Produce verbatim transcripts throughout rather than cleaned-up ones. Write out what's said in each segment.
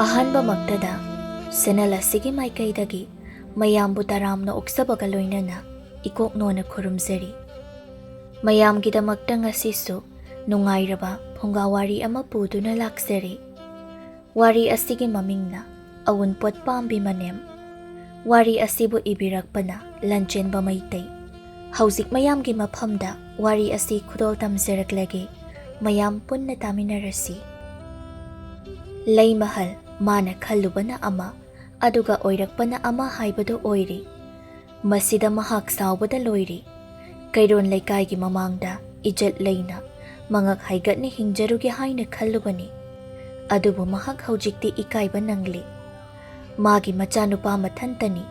ꯑꯍꯥꯟꯕꯃꯛꯇꯗ ꯁꯦꯅꯦꯜ ꯑꯁꯤꯒꯤ ꯃꯥꯏꯀꯩꯗꯒꯤ ꯃꯌꯥꯝꯕꯨ ꯇꯔꯥꯝꯅ ꯑꯣꯛꯆꯕꯒ ꯂꯣꯏꯅꯅ ꯏꯀꯣꯛꯅꯣꯅ ꯈꯨꯔꯨꯝꯖꯔꯤ꯫ ꯃꯌꯥꯝꯒꯤꯗꯃꯛꯇ ꯉꯁꯤꯁꯨ ꯅꯨꯡꯉꯥꯏꯔꯕ ꯐꯨꯡꯒꯥ ꯋꯥꯔꯤ ꯑꯃ ꯄꯨꯗꯨꯅ ꯂꯥꯛꯆꯔꯤ꯫ ꯋꯥꯔꯤ ꯑꯁꯤꯒꯤ ꯃꯃꯤꯡꯅ ꯑꯋꯨꯟꯄꯣꯠ ꯄꯥꯝꯕꯤ ꯃꯅꯦꯝ꯫ ꯋꯥꯔꯤ ꯑꯁꯤꯕꯨ ꯏꯕꯤꯔꯛꯄꯅ ꯂꯟꯆꯦꯟꯕ ꯃꯩꯇꯩ꯫ ꯍꯧꯖꯤꯛ ꯃꯌꯥꯝꯒꯤ ꯃꯐꯝꯗ ꯋꯥꯔꯤ ꯑꯁꯤ ꯈꯨꯗꯣꯜ ꯇꯝꯖꯔꯛꯂꯒꯦ꯫ ꯃꯌꯥꯝ ꯄꯨꯟꯅ ꯇꯥꯃꯤꯟꯅꯔꯁꯤ꯫ ꯂꯩꯃꯍꯜ, ꯃꯥꯅ ꯈꯜꯂꯨꯕꯅ ꯑꯃ, ꯑꯗꯨꯒ ꯑꯣꯏꯔꯛꯄꯅ ꯑꯃ ꯍꯥꯏꯕꯗꯨ ꯑꯣꯏꯔꯦ꯫ ꯃꯁꯤꯗ ꯃꯍꯥꯛ ꯁꯥꯎꯕꯗ ꯂꯣꯏꯔꯦ꯫ ꯀꯩꯔꯣꯟ ꯂꯩꯀꯥꯏꯒꯤ ꯃꯃꯥꯡꯗ ꯏꯖꯠ ꯂꯩꯅ, ꯃꯉꯛ ꯍꯥꯏꯒꯠꯅ ꯍꯤꯡꯖꯔꯨꯒꯦ ꯍꯥꯏꯅ ꯈꯜꯂꯨꯕꯅꯤ꯫ ꯑꯗꯨꯕꯨ ꯃꯍꯥꯛ ꯍꯧꯖꯤꯛꯇꯤ ꯏꯀꯥꯏꯕ ꯅꯪꯂꯦ꯫ ꯃꯥꯒꯤ ꯃꯆꯥꯅꯨꯄꯥ ꯃꯊꯟꯇꯅꯤ꯫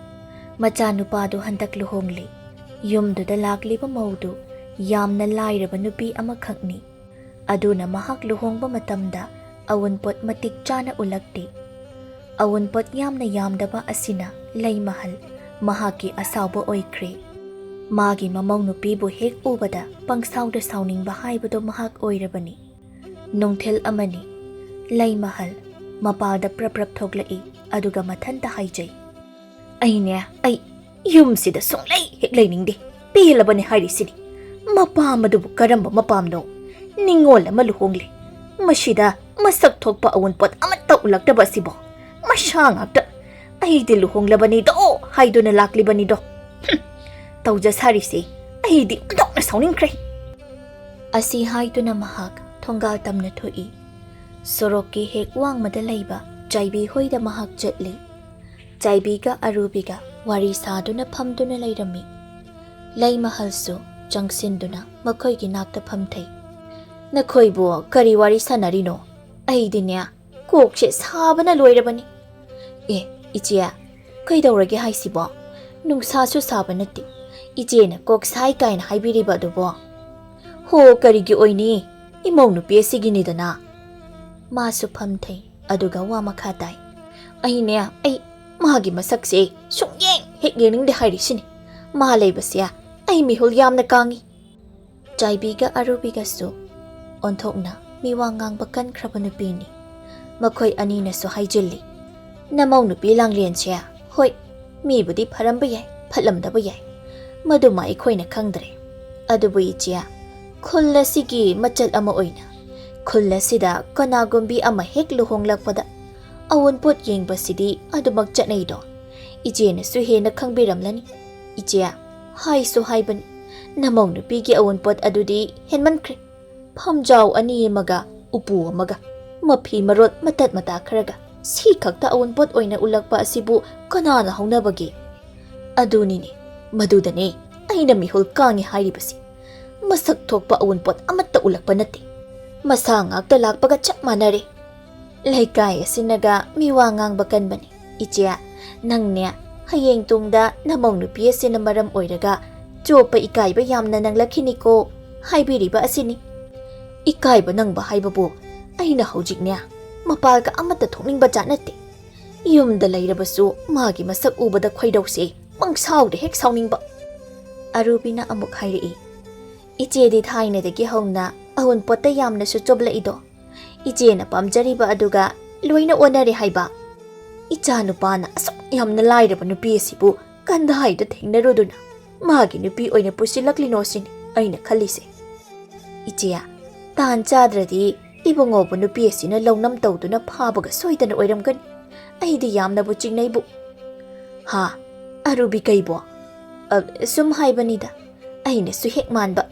ꯃꯆꯥꯅꯨꯄꯥꯗꯨ ꯍꯟꯗꯛ ꯂꯨꯍꯣꯡꯂꯦ꯫ ꯌꯨꯝꯗꯨꯗ ꯂꯥꯛꯂꯤꯕ ꯃꯧꯗꯨ ꯌꯥꯝꯅ ꯂꯥꯏꯔꯕ ꯅꯨꯄꯤ ꯑꯃꯈꯛꯅꯤ꯫ ꯑꯗꯨꯅ ꯃꯍꯥꯛ ꯂꯨꯍꯣꯡꯕ ꯃꯇꯝꯗ ꯑꯋꯨꯟꯄꯣꯠ ꯃꯇꯤꯛ ꯆꯥꯅ ꯎꯠꯂꯛꯇꯦ꯫ ꯑꯋꯨꯟꯄꯣꯠ ꯌꯥꯝꯅ ꯌꯥꯝꯗꯕ ꯑꯁꯤꯅ ꯂꯩꯃꯍꯜ ꯃꯍꯥꯛꯀꯤ ꯑꯁꯥꯎꯕ ꯑꯣꯏꯈ꯭ꯔꯦ꯫ ꯃꯥꯒꯤ ꯃꯃꯧ ꯅꯨꯄꯤꯕꯨ ꯍꯦꯛ ꯎꯕꯗ ꯄꯪꯁꯥꯎꯗ ꯁꯥꯎꯅꯤꯡꯕ ꯍꯥꯏꯕꯗꯨ ꯃꯍꯥꯛ ꯑꯣꯏꯔꯕꯅꯤ꯫ ꯅꯨꯡꯊꯤꯜ ꯑꯃꯅꯤ꯫ ꯂꯩꯃꯍꯜ ꯃꯄꯥꯜꯗ ꯄ꯭ꯔꯞ ꯄ꯭ꯔꯞ ꯊꯣꯛꯂꯛꯏ, ꯑꯗꯨꯒ ꯃꯊꯟꯇ ꯍꯥꯏꯖꯩ, "ꯑꯩꯅꯦ, ꯑꯩ ꯌꯨꯝꯁꯤꯗ ꯁꯨꯡꯂꯩ ꯍꯦꯛ ꯂꯩꯅꯤꯡꯗꯦ꯫ ꯄꯦꯜꯂꯕꯅꯦ ꯍꯥꯏꯔꯤꯁꯤꯅꯤ꯫ ꯃꯄꯥꯝ ꯑꯗꯨꯕꯨ ꯀꯔꯝꯕ ꯃꯄꯥꯝꯅꯣ? ꯅꯤꯡꯉꯣꯜ ꯑꯃ ꯂꯨꯍꯣꯡꯂꯦ꯫ ꯃꯁꯤꯗ ꯃꯁꯛ ꯊꯣꯛꯄ ꯑꯋꯨꯟꯄꯣꯠ ꯑꯃꯠꯇ ꯎꯠꯂꯛꯇꯕ ꯑꯁꯤꯕꯣ꯫ ꯃꯁꯥ ꯉꯥꯛꯇ꯫ ꯑꯩꯗꯤ ꯂꯨꯍꯣꯡꯂꯕꯅꯤꯗꯣ ꯍꯥꯏꯗꯨꯅ ꯂꯥꯛꯂꯤꯕꯅꯤꯗꯣ꯫ ꯍꯨꯝ, ꯇꯧꯖ ꯁꯥꯔꯤꯁꯦ ꯑꯩꯗꯤ ꯑꯣꯟꯊꯣꯛꯅ ꯁꯥꯎꯅꯤꯡꯈ꯭ꯔꯦ꯫" ꯑꯁꯤ ꯍꯥꯏꯗꯨꯅ ꯃꯍꯥꯛ ꯊꯣꯡꯒꯥꯜ ꯇꯝꯅ ꯊꯣꯛꯏ꯫ ꯁꯣꯔꯣꯛꯀꯤ ꯍꯦꯛ ꯋꯥꯡꯃꯗ ꯂꯩꯕ ꯆꯥꯏꯕꯤ ꯍꯣꯏꯗ ꯃꯍꯥꯛ ꯆꯠꯂꯤ꯫ ꯆꯥꯏꯕꯤꯒ ꯑꯔꯨꯕꯤꯒ ꯋꯥꯔꯤ ꯁꯥꯗꯨꯅ ꯐꯝꯗꯨꯅ ꯂꯩꯔꯝꯃꯤ꯫ ꯂꯩꯃꯍꯜꯁꯨ ꯆꯪꯁꯤꯟꯗꯨꯅ ꯃꯈꯣꯏꯒꯤ ꯅꯥꯛꯇ ꯐꯝꯊꯩ꯫ "ꯅꯈꯣꯏꯕꯨ ꯀꯔꯤ ꯋꯥꯔꯤ ꯁꯥꯟꯅꯔꯤꯅꯣ? ꯑꯩꯗꯤꯅꯦ, ꯀꯣꯛꯁꯦ ꯁꯥꯕꯅ ꯂꯣꯏꯔꯕꯅꯤ꯫" "ꯑꯦ, ꯏꯆꯦ, ꯀꯩꯗꯧꯔꯒꯦ ꯍꯥꯏꯁꯤꯕꯣ? ꯅꯨꯡꯁꯥꯁꯨ ꯁꯥꯕ ꯅꯠꯇꯦ꯫ ꯏꯆꯦꯅ ꯀꯣꯛ ꯁꯥꯏ ꯀꯥꯏꯅ ꯍꯥꯏꯕꯤꯔꯤꯕ ꯑꯗꯨꯕꯣ?" "ꯍꯣ, ꯀꯔꯤꯒꯤ ꯑꯣꯏꯅꯤ? ꯏꯃꯧ ꯅꯨꯄꯤ ꯑꯁꯤꯒꯤꯅꯤꯗꯅ꯫" ꯃꯥꯁꯨ ꯐꯝꯊꯩ, ꯑꯗꯨꯒ ꯋꯥ ꯃꯈꯥ ꯇꯥꯏ꯫ "ꯑꯩꯅꯦ, ꯑꯩ ꯃꯥꯒꯤ ꯃꯁꯛꯁꯦ ꯁꯨꯡꯌꯦꯡ ꯍꯦꯛ ꯌꯦꯡꯅꯤꯡꯗꯦ ꯍꯥꯏꯔꯤꯁꯤꯅꯤ꯫ ꯃꯥ ꯂꯩꯕꯁꯦ ꯑꯩ ꯃꯤꯍꯨꯜ ꯌꯥꯝꯅ ꯀꯥꯡꯉꯤ꯫" ꯆꯥꯏꯕꯤꯒ ꯑꯔꯨꯕꯤꯒꯁꯨ ꯑꯣꯟꯊꯣꯛꯅ ꯃꯤꯋꯥ ꯉꯥꯡꯕ ꯀꯟꯈ꯭ꯔꯕ ꯅꯨꯄꯤꯅꯤ꯫ ꯃꯈꯣꯏ ꯑꯅꯤꯅꯁꯨ ꯍꯥꯏꯖꯤꯜꯂꯤ, "ꯅꯃꯧ ꯅꯨꯄꯤ ꯂꯥꯡꯂꯦꯟꯁꯦ, ꯍꯣꯏ, ꯃꯤꯕꯨꯗꯤ ꯐꯔꯝꯕ ꯌꯥꯏ, ꯐꯠꯂꯝꯗꯕ ꯌꯥꯏ, ꯃꯗꯨꯃ ꯑꯩꯈꯣꯏꯅ ꯈꯪꯗ꯭ꯔꯦ꯫ ꯑꯗꯨꯕꯨ ꯏꯆꯦ, ꯈꯨꯜ ꯑꯁꯤꯒꯤ ꯃꯆꯜ ꯑꯃ ꯑꯣꯏꯅ ꯈꯨꯜ ꯑꯁꯤꯗ ꯀꯅꯥꯒꯨꯝꯕꯤ ꯑꯃ ꯍꯦꯛ ꯂꯨꯍꯣꯡꯂꯛꯄꯗ ꯑꯋꯨꯟꯄꯣꯠ ꯌꯦꯡꯕꯁꯤꯗꯤ ꯑꯗꯨꯃꯛ ꯆꯠꯅꯩꯗꯣ꯫ ꯏꯆꯦꯅꯁꯨ ꯍꯦꯟꯅ ꯈꯪꯕꯤꯔꯝꯂꯅꯤ꯫ ꯏꯆꯦ, ꯍꯥꯏꯁꯨ ꯍꯥꯏꯕꯅꯤ, ꯅꯃꯧ ꯅꯨꯄꯤꯒꯤ ꯑꯋꯨꯟꯄꯣꯠ ꯑꯗꯨꯗꯤ ꯍꯦꯟꯃꯟꯈ꯭ꯔꯦ꯫ ꯐꯝꯖꯥꯎ ꯑꯅꯤ ꯑꯃꯒ ꯎꯄꯨ ꯑꯃꯒ ꯃꯐꯤ ꯃꯔꯣꯜ ꯃꯇꯠ ꯃꯇꯥ ꯈꯔꯒ ꯁꯤ ꯈꯛꯇ ꯑꯋꯨꯟꯄꯣꯠ ꯑꯣꯏꯅ ꯎꯠꯂꯛꯄ ꯑꯁꯤꯕꯨ ꯀꯅꯥꯅ ꯍꯧꯅꯕꯒꯦ?" ꯑꯗꯨꯅꯤꯅꯦ, ꯃꯗꯨꯗꯅꯦ ꯑꯩꯅ ꯃꯤꯍꯨꯜ ꯀꯥꯡꯉꯤ ꯍꯥꯏꯔꯤꯕꯁꯤ꯫ ꯃꯁꯛ ꯊꯣꯛꯄ ꯑꯋꯨꯟꯄꯣꯠ ꯑꯃꯠꯇ ꯎꯠꯂꯛꯄ ꯅꯠꯇꯦ꯫ ꯃꯁꯥ ꯉꯥꯛꯇ ꯂꯥꯛꯄꯒ ꯆꯞ ꯃꯥꯟꯅꯔꯦ꯫ ꯂꯩꯀꯥꯏ ꯑꯁꯤꯅꯒ ꯃꯤꯋꯥ ꯉꯥꯡꯕ ꯀꯟꯕꯅꯤ꯫ "ꯏꯆꯦ, ꯅꯪꯅꯦ, ꯍꯌꯦꯡ ꯇꯨꯡꯗ ꯅꯃꯧ ꯅꯨꯄꯤ ꯑꯁꯤꯅ ꯃꯔꯝ ꯑꯣꯏꯔꯒ ꯆꯣꯞꯄ ꯏꯀꯥꯏꯕ ꯌꯥꯝꯅ ꯅꯪꯂꯛꯈꯤꯅꯤꯀꯣ" ꯍꯥꯏꯕꯤꯔꯤꯕ ꯑꯁꯤꯅꯤ꯫ ꯏꯀꯥꯏꯕ ꯅꯪꯕ ꯍꯥꯏꯕꯕꯨ ꯑꯩꯅ ꯍꯧꯖꯤꯛꯅꯦ ꯃꯄꯥꯜꯒ ꯑꯃꯠꯇ ꯊꯣꯛꯅꯤꯡꯕ ꯖꯥꯠ ꯅꯠꯇꯦ꯫ ꯌꯨꯝꯗ ꯂꯩꯔꯕꯁꯨ ꯃꯥꯒꯤ ꯃꯁꯛ ꯎꯕꯗ ꯈꯣꯏꯗꯧꯁꯦ ꯄꯪꯁꯥꯎꯗ ꯍꯦꯛ ꯁꯥꯎꯅꯤꯡꯕ꯫ ꯑꯔꯨꯕꯤꯅ ꯑꯃꯨꯛ ꯍꯥꯏꯔꯛꯏ, "ꯏꯆꯦꯗꯤ ꯊꯥꯏꯅꯗꯒꯤ ꯍꯧꯅ ꯑꯋꯨꯟꯄꯣꯠꯇ ꯌꯥꯝꯅꯁꯨ ꯆꯣꯞꯂꯛꯏꯗꯣ꯫ ꯏꯆꯦꯅ ꯄꯥꯝꯖꯔꯤꯕ ꯑꯗꯨꯒ ꯂꯣꯏꯅ ꯑꯣꯟꯅꯔꯦ ꯍꯥꯏꯕ꯫ ꯏꯆꯥ ꯅꯨꯄꯥꯅ ꯑꯁꯨꯛ ꯌꯥꯝꯅ ꯂꯥꯏꯔꯕ ꯅꯨꯄꯤ ꯑꯁꯤꯕꯨ ꯀꯟꯗꯥꯏꯗ ꯊꯦꯡꯅꯔꯨꯗꯨꯅ ꯃꯥꯒꯤ ꯅꯨꯄꯤ ꯑꯣꯏꯅ ꯄꯨꯁꯤꯜꯂꯛꯂꯤꯅꯣ ꯁꯤꯅꯤ ꯑꯩꯅ ꯈꯜꯂꯤꯁꯦ꯫ ꯏꯆꯦ, ꯇꯥꯟ ꯆꯥꯗ꯭ꯔꯗꯤ ꯏꯕꯨꯡꯉꯣꯕꯨ ꯅꯨꯄꯤ ꯑꯁꯤꯅ ꯂꯧꯅꯝ ꯇꯧꯗꯨꯅ ꯐꯥꯕꯒ ꯁꯣꯏꯗꯅ ꯑꯣꯏꯔꯝꯒꯅꯤ꯫ ꯑꯩꯗꯤ ꯌꯥꯝꯅꯕꯨ ꯆꯤꯡꯅꯩꯕꯨ"꯫ "ꯍꯥ? ꯑꯔꯨꯕꯤ ꯀꯩꯕꯣ?" "ꯑ, ꯁꯨꯝ ꯍꯥꯏꯕꯅꯤꯗ, ꯑꯩꯅꯁꯨ ꯍꯦꯛ ꯃꯥꯟꯕ"꯫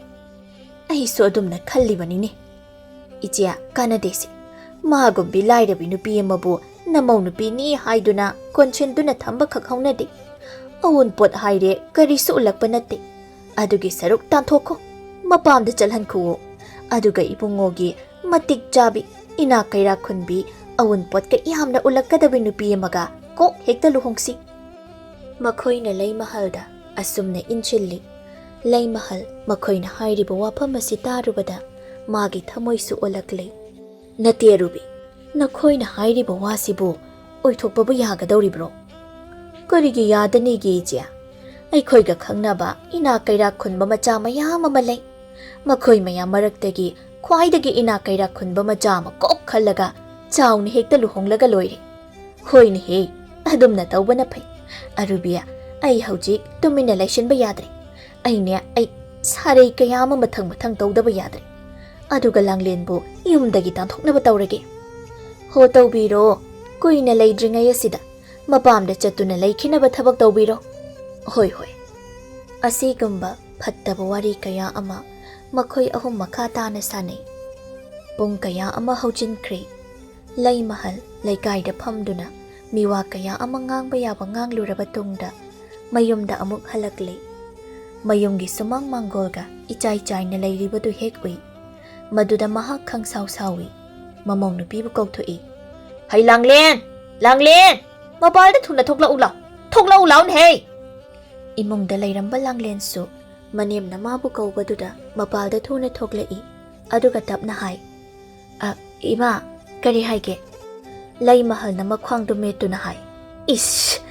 "ꯑꯩꯁꯨ ꯑꯗꯨꯝꯅ ꯈꯜꯂꯤꯕꯅꯤꯅꯦ"꯫ "ꯏꯆꯦ, ꯀꯥꯟꯅꯗꯦꯁꯦ꯫ ꯃꯥꯒꯨꯝꯕꯤ ꯂꯥꯏꯔꯕꯤ ꯅꯨꯄꯤ ꯑꯃꯕꯨ ꯅꯃꯧ ꯅꯨꯄꯤꯅꯤ ꯍꯥꯏꯗꯨꯅ ꯀꯣꯟꯁꯤꯟꯗꯨꯅ ꯊꯝꯕꯈꯛ ꯍꯧꯅꯗꯦ꯫ ꯑꯋꯨꯟꯄꯣꯠ ꯍꯥꯏꯔꯦ ꯀꯔꯤꯁꯨ ꯎꯠꯂꯛꯄ ꯅꯠꯇꯦ꯫ ꯑꯗꯨꯒꯤ ꯁꯔꯨꯛ ꯇꯥꯟꯊꯣꯛꯈꯣ, ꯃꯄꯥꯝꯗ ꯆꯠꯍꯟꯈꯨꯋꯣ꯫ ꯑꯗꯨꯒ ꯏꯕꯨꯡꯉꯣꯒꯤ ꯃꯇꯤꯛ ꯆꯥꯕꯤ, ꯏꯅꯥꯛ ꯀꯩꯔꯥꯛ ꯈꯨꯟꯕꯤ, ꯑꯋꯨꯟꯄꯣꯠꯀ ꯌꯥꯝꯅ ꯎꯠꯂꯛꯀꯗꯕꯤ ꯅꯨꯄꯤ ꯑꯃꯒ ꯀꯣꯛ ꯍꯦꯛꯇ ꯂꯨꯍꯣꯡꯁꯤ"꯫ ꯃꯈꯣꯏꯅ ꯂꯩꯃꯍꯜꯗ ꯑꯁꯨꯝꯅ ꯏꯟꯁꯤꯜꯂꯤ꯫ ꯂꯩꯃꯍꯜ ꯃꯈꯣꯏꯅ ꯍꯥꯏꯔꯤꯕ ꯋꯥꯐꯝ ꯑꯁꯤ ꯇꯥꯔꯨꯕꯗ ꯃꯥꯒꯤ ꯊꯃꯣꯏꯁꯨ ꯑꯣꯜꯂꯛꯂꯦ꯫ "ꯅꯠꯇꯦ ꯑꯔꯨꯕꯤ, ꯅꯈꯣꯏꯅ ꯍꯥꯏꯔꯤꯕ ꯋꯥꯁꯤꯕꯨ ꯑꯣꯏꯊꯣꯛꯄꯕꯨ ꯌꯥꯒꯗꯧꯔꯤꯕ꯭ꯔꯣ?" "ꯀꯔꯤꯒꯤ ꯌꯥꯗꯅꯤꯒꯦ ꯏꯆꯦ? ꯑꯩꯈꯣꯏꯒ ꯈꯪꯅꯕ ꯏꯅꯥꯛ ꯀꯩꯔꯥꯛ ꯈꯨꯟꯕ ꯃꯆꯥ ꯃꯌꯥꯝ ꯑꯃ ꯂꯩ꯫ ꯃꯈꯣꯏ ꯃꯌꯥꯝ ꯃꯔꯛꯇꯒꯤ ꯈ꯭ꯋꯥꯏꯗꯒꯤ ꯏꯅꯥꯛ ꯀꯩꯔꯥꯛ ꯈꯨꯟꯕ ꯃꯆꯥ ꯑꯃ ꯀꯣꯛ ꯈꯜꯂꯒ ꯆꯥꯎꯅ ꯍꯦꯛꯇ ꯂꯨꯍꯣꯡꯂꯒ ꯂꯣꯏꯔꯦ꯫ ꯍꯣꯏꯅꯦꯍꯦ, ꯑꯗꯨꯝꯅ ꯇꯧꯕꯅ ꯐꯩ꯫ ꯑꯔꯨꯕꯤꯌꯥ, ꯑꯩ ꯍꯧꯖꯤꯛ ꯇꯨꯃꯤꯟꯅ ꯂꯩꯁꯤꯟꯕ ꯌꯥꯗ꯭ꯔꯦ꯫ ꯑꯩꯅꯦ, ꯑꯩ ꯁꯥꯔꯩ ꯀꯌꯥ ꯑꯃ ꯃꯊꯪ ꯃꯊꯪ ꯇꯧꯗꯕ ꯌꯥꯗ꯭ꯔꯦ꯫ ꯑꯗꯨꯒ ꯂꯥꯡꯂꯦꯟꯕꯨ ꯌꯨꯝꯗꯒꯤ ꯇꯥꯟꯊꯣꯛꯅꯕ ꯇꯧꯔꯒꯦ꯫ ꯍꯣ, ꯇꯧꯕꯤꯔꯣ꯫ ꯀꯨꯏꯅ ꯂꯩꯗ꯭ꯔꯤꯉꯩ ꯑꯁꯤꯗ ꯃꯄꯥꯝꯗ ꯆꯠꯇꯨꯅ ꯂꯩꯈꯤꯅꯕ ꯊꯕꯛ ꯇꯧꯕꯤꯔꯣ꯫ ꯍꯣꯏ, ꯍꯣꯏ꯫ ꯑꯁꯤꯒꯨꯝꯕ ꯐꯠꯇꯕ ꯋꯥꯔꯤ ꯀꯌꯥ ꯑꯃ ꯃꯈꯣꯏ ꯑꯍꯨꯝ ꯃꯈꯥ ꯇꯥꯅ ꯁꯥꯟꯅꯩ꯫ ꯄꯨꯡ ꯀꯌꯥ ꯑꯃ ꯍꯧꯖꯤꯟꯈ꯭ꯔꯦ꯫ ꯂꯩꯃꯍꯜ ꯂꯩꯀꯥꯏꯗ ꯐꯝꯗꯨꯅ ꯃꯤꯋꯥ ꯀꯌꯥ ꯑꯃ ꯉꯥꯡꯕ ꯌꯥꯕ ꯉꯥꯡꯂꯨꯔꯕ ꯇꯨꯡꯗ ꯃꯌꯨꯝꯗ ꯑꯃꯨꯛ ꯍꯜꯂꯛꯂꯦ꯫ ꯃꯌꯨꯝꯒꯤ ꯁꯨꯃꯥꯡ ꯃꯥꯡꯒꯣꯜꯒ ꯏꯆꯥꯏ ꯆꯥꯏꯅ ꯂꯩꯔꯤꯕꯗꯨ ꯍꯦꯛ ꯎꯏ꯫ ꯃꯗꯨꯗ ꯃꯍꯥꯛ ꯈꯪꯁꯥꯎ ꯁꯥꯎꯏ꯫ ꯃꯃꯧ ꯅꯨꯄꯤꯕꯨ ꯀꯧꯊꯣꯛꯏ꯫ "ꯍꯩ ꯂꯥꯡꯂꯦꯟ! ꯂꯥꯡꯂꯦꯟ! ꯃꯄꯥꯜꯗ ꯊꯨꯅ ꯊꯣꯛꯂꯛꯎ ꯂꯥꯎ! ꯊꯣꯛꯂꯛꯎ ꯂꯥꯎꯅꯦꯍꯦ!" ꯏꯃꯨꯡꯗ ꯂꯩꯔꯝꯕ ꯂꯥꯡꯂꯦꯟꯁꯨ ꯃꯅꯦꯝꯅ ꯃꯥꯕꯨ ꯀꯧꯕꯗꯨꯗ ꯃꯄꯥꯜꯗ ꯊꯨꯅ ꯊꯣꯛꯂꯛꯏ꯫ ꯑꯗꯨꯒ ꯇꯞꯅ ꯍꯥꯏ, "ꯑ, ꯏꯃꯥ, ꯀꯔꯤ ꯍꯥꯏꯒꯦ?" ꯂꯩꯃꯍꯜꯅ ꯃꯈ꯭ꯋꯥꯡꯗꯨ ꯃꯦꯠꯇꯨꯅ ꯍꯥꯏ, "ꯏꯁ,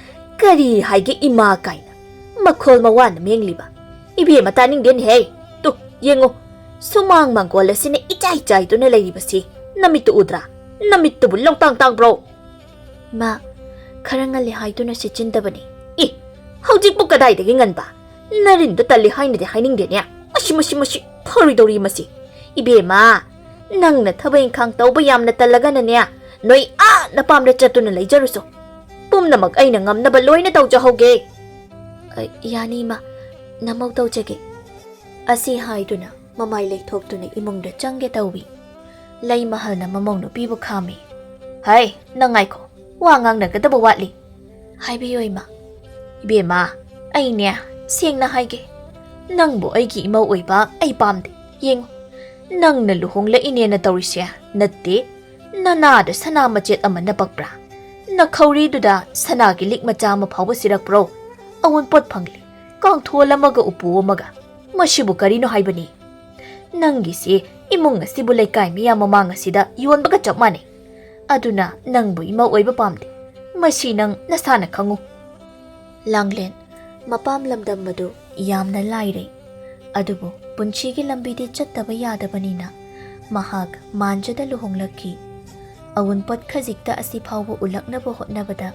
ꯀꯔꯤ ꯍꯥꯏꯒꯦ ꯏꯃꯥ ꯀꯥꯏꯅ? ꯃꯈꯣꯜ ꯃꯋꯥꯅ ꯃꯦꯡꯂꯤꯕ? ꯏꯕꯦꯝꯃ, ꯇꯥꯅꯤꯡꯗꯦꯅꯦꯍꯦ꯫ ꯇꯨ, ꯌꯦꯡꯉꯨ, ꯁꯨꯃꯥꯡ ꯃꯥꯡꯒꯣꯜ ꯑꯁꯤꯅ ꯏꯆꯥꯏ ꯆꯥꯏꯗꯨꯅ ꯂꯩꯔꯤꯕꯁꯤ ꯅꯃꯤꯠꯇꯨ ꯎꯗ꯭ꯔꯥ? ꯅꯃꯤꯠꯇꯨꯕꯨ ꯂꯣꯡꯇꯥꯡ ꯇꯥꯡꯕ꯭ꯔꯣ?" "ꯃꯥ, ꯈꯔ ꯉꯜꯂꯤ ꯍꯥꯏꯗꯨꯅ ꯁꯤꯠꯆꯤꯟꯗꯕꯅꯤ꯫" "ꯏ, ꯍꯧꯖꯤꯛꯄꯨ ꯀꯗꯥꯏꯗꯒꯤ ꯉꯟꯕ? ꯅꯔꯤꯟꯗꯣ ꯇꯜꯂꯤ ꯍꯥꯏꯅꯗꯤ ꯍꯥꯏꯅꯤꯡꯗꯦꯅꯦ꯫ ꯃꯁꯤ, ꯃꯁꯤ, ꯃꯁꯤ, ꯐꯔꯣꯏꯗꯧꯔꯤ ꯃꯁꯤ꯫ ꯏꯕꯦꯝꯃ, ꯅꯪꯅ ꯊꯕꯛ ꯏꯪꯈꯥꯡ ꯇꯧꯕ ꯌꯥꯝꯅ ꯇꯜꯂꯒꯅꯅꯦ, ꯅꯣꯏ ꯑꯥ ꯅꯄꯥꯝꯗ ꯆꯠꯇꯨꯅ ꯂꯩꯖꯔꯨꯁꯣ꯫ ꯄꯨꯝꯅꯃꯛ ꯑꯩꯅ ꯉꯝꯅꯕ ꯂꯣꯏꯅ ꯇꯧꯖꯍꯧꯒꯦ꯫" "ꯑ, ꯌꯥꯅꯤ, ꯏꯃꯥ꯫ ꯅꯃꯧ ꯇꯧꯖꯒꯦ꯫" ꯑꯁꯤ ꯍꯥꯏꯗꯨꯅ ꯃꯃꯥꯏ ꯂꯩꯊꯣꯛꯇꯨꯅ ꯏꯃꯨꯡꯗ ꯆꯪꯒꯦ ꯇꯧꯏ꯫ ꯂꯩꯃꯍꯜꯅ ꯃꯃꯧ ꯅꯨꯄꯤꯕꯨ ꯈꯥꯝꯃꯤ꯫ "ꯍꯩ, ꯅꯪ ꯉꯥꯏꯈꯣ, ꯋꯥ ꯉꯥꯡꯅꯒꯗꯕ ꯋꯥꯠꯂꯤ꯫" "ꯍꯥꯏꯕꯤꯌꯨ, ꯏꯃꯥ꯫" "ꯏꯕꯦꯝꯃ, ꯑꯩꯅꯦ, ꯁꯦꯡꯅ ꯍꯥꯏꯒꯦ, ꯅꯪꯕꯨ ꯑꯩꯒꯤ ꯏꯃꯧ ꯑꯣꯏꯕ ꯑꯩ ꯄꯥꯝꯗꯦ꯫ ꯌꯦꯡꯉꯨ, ꯅꯪꯅ ꯂꯨꯍꯣꯡꯂꯛꯏꯅꯦꯅ ꯇꯧꯔꯤꯁꯦ ꯅꯠꯇꯦ, ꯅꯅꯥꯗ ꯁꯅꯥ ꯃꯆꯦꯠ ꯑꯃ ꯅꯄꯛꯄ꯭ꯔꯥ? ꯅꯈꯧꯔꯤꯗꯨꯗ ꯁꯅꯥꯒꯤ ꯂꯤꯛ ꯃꯆꯥ ꯑꯃ ꯐꯥꯎꯕ ꯁꯤꯔꯛꯄ꯭ꯔꯣ? ꯑꯋꯨꯟꯄꯣꯠ ꯐꯪꯂꯤ, ꯀꯥꯡꯊꯣꯜ ꯑꯃꯒ ꯎꯄꯨ ꯑꯃꯒ꯫ ꯃꯁꯤꯕꯨ ꯀꯔꯤꯅꯣ ꯍꯥꯏꯕꯅꯤ? ꯅꯪꯒꯤꯁꯤ ꯏꯃꯨꯡ ꯑꯁꯤꯕꯨ ꯂꯩꯀꯥꯏ ꯃꯤꯌꯥꯝ ꯃꯃꯥꯡ ꯑꯁꯤꯗ ꯌꯣꯟꯕꯒ ꯆꯞ ꯃꯥꯟꯅꯩ꯫ ꯑꯗꯨꯅ ꯅꯪꯕꯨ ꯏꯃꯧ ꯑꯣꯏꯕ ꯄꯥꯝꯗꯦ꯫ ꯃꯁꯤ ꯅꯪ ꯅꯁꯥꯅ ꯈꯪꯉꯨ꯫" ꯂꯥꯡꯂꯦꯟ ꯃꯄꯥꯝ ꯂꯝꯗꯝ ꯑꯗꯨ ꯌꯥꯝꯅ ꯂꯥꯏꯔꯩ, ꯑꯗꯨꯕꯨ ꯄꯨꯟꯁꯤꯒꯤ ꯂꯝꯕꯤꯗꯤ ꯆꯠꯇꯕ ꯌꯥꯗꯕꯅꯤꯅ ꯃꯍꯥꯛ ꯃꯥꯟꯖꯗ ꯂꯨꯍꯣꯡꯂꯛꯈꯤ꯫ ꯑꯋꯨꯟꯄꯣꯠ ꯈꯖꯤꯛꯇ ꯑꯁꯤ ꯐꯥꯎꯕ ꯎꯠꯂꯛꯅꯕ ꯍꯣꯠꯅꯕꯗ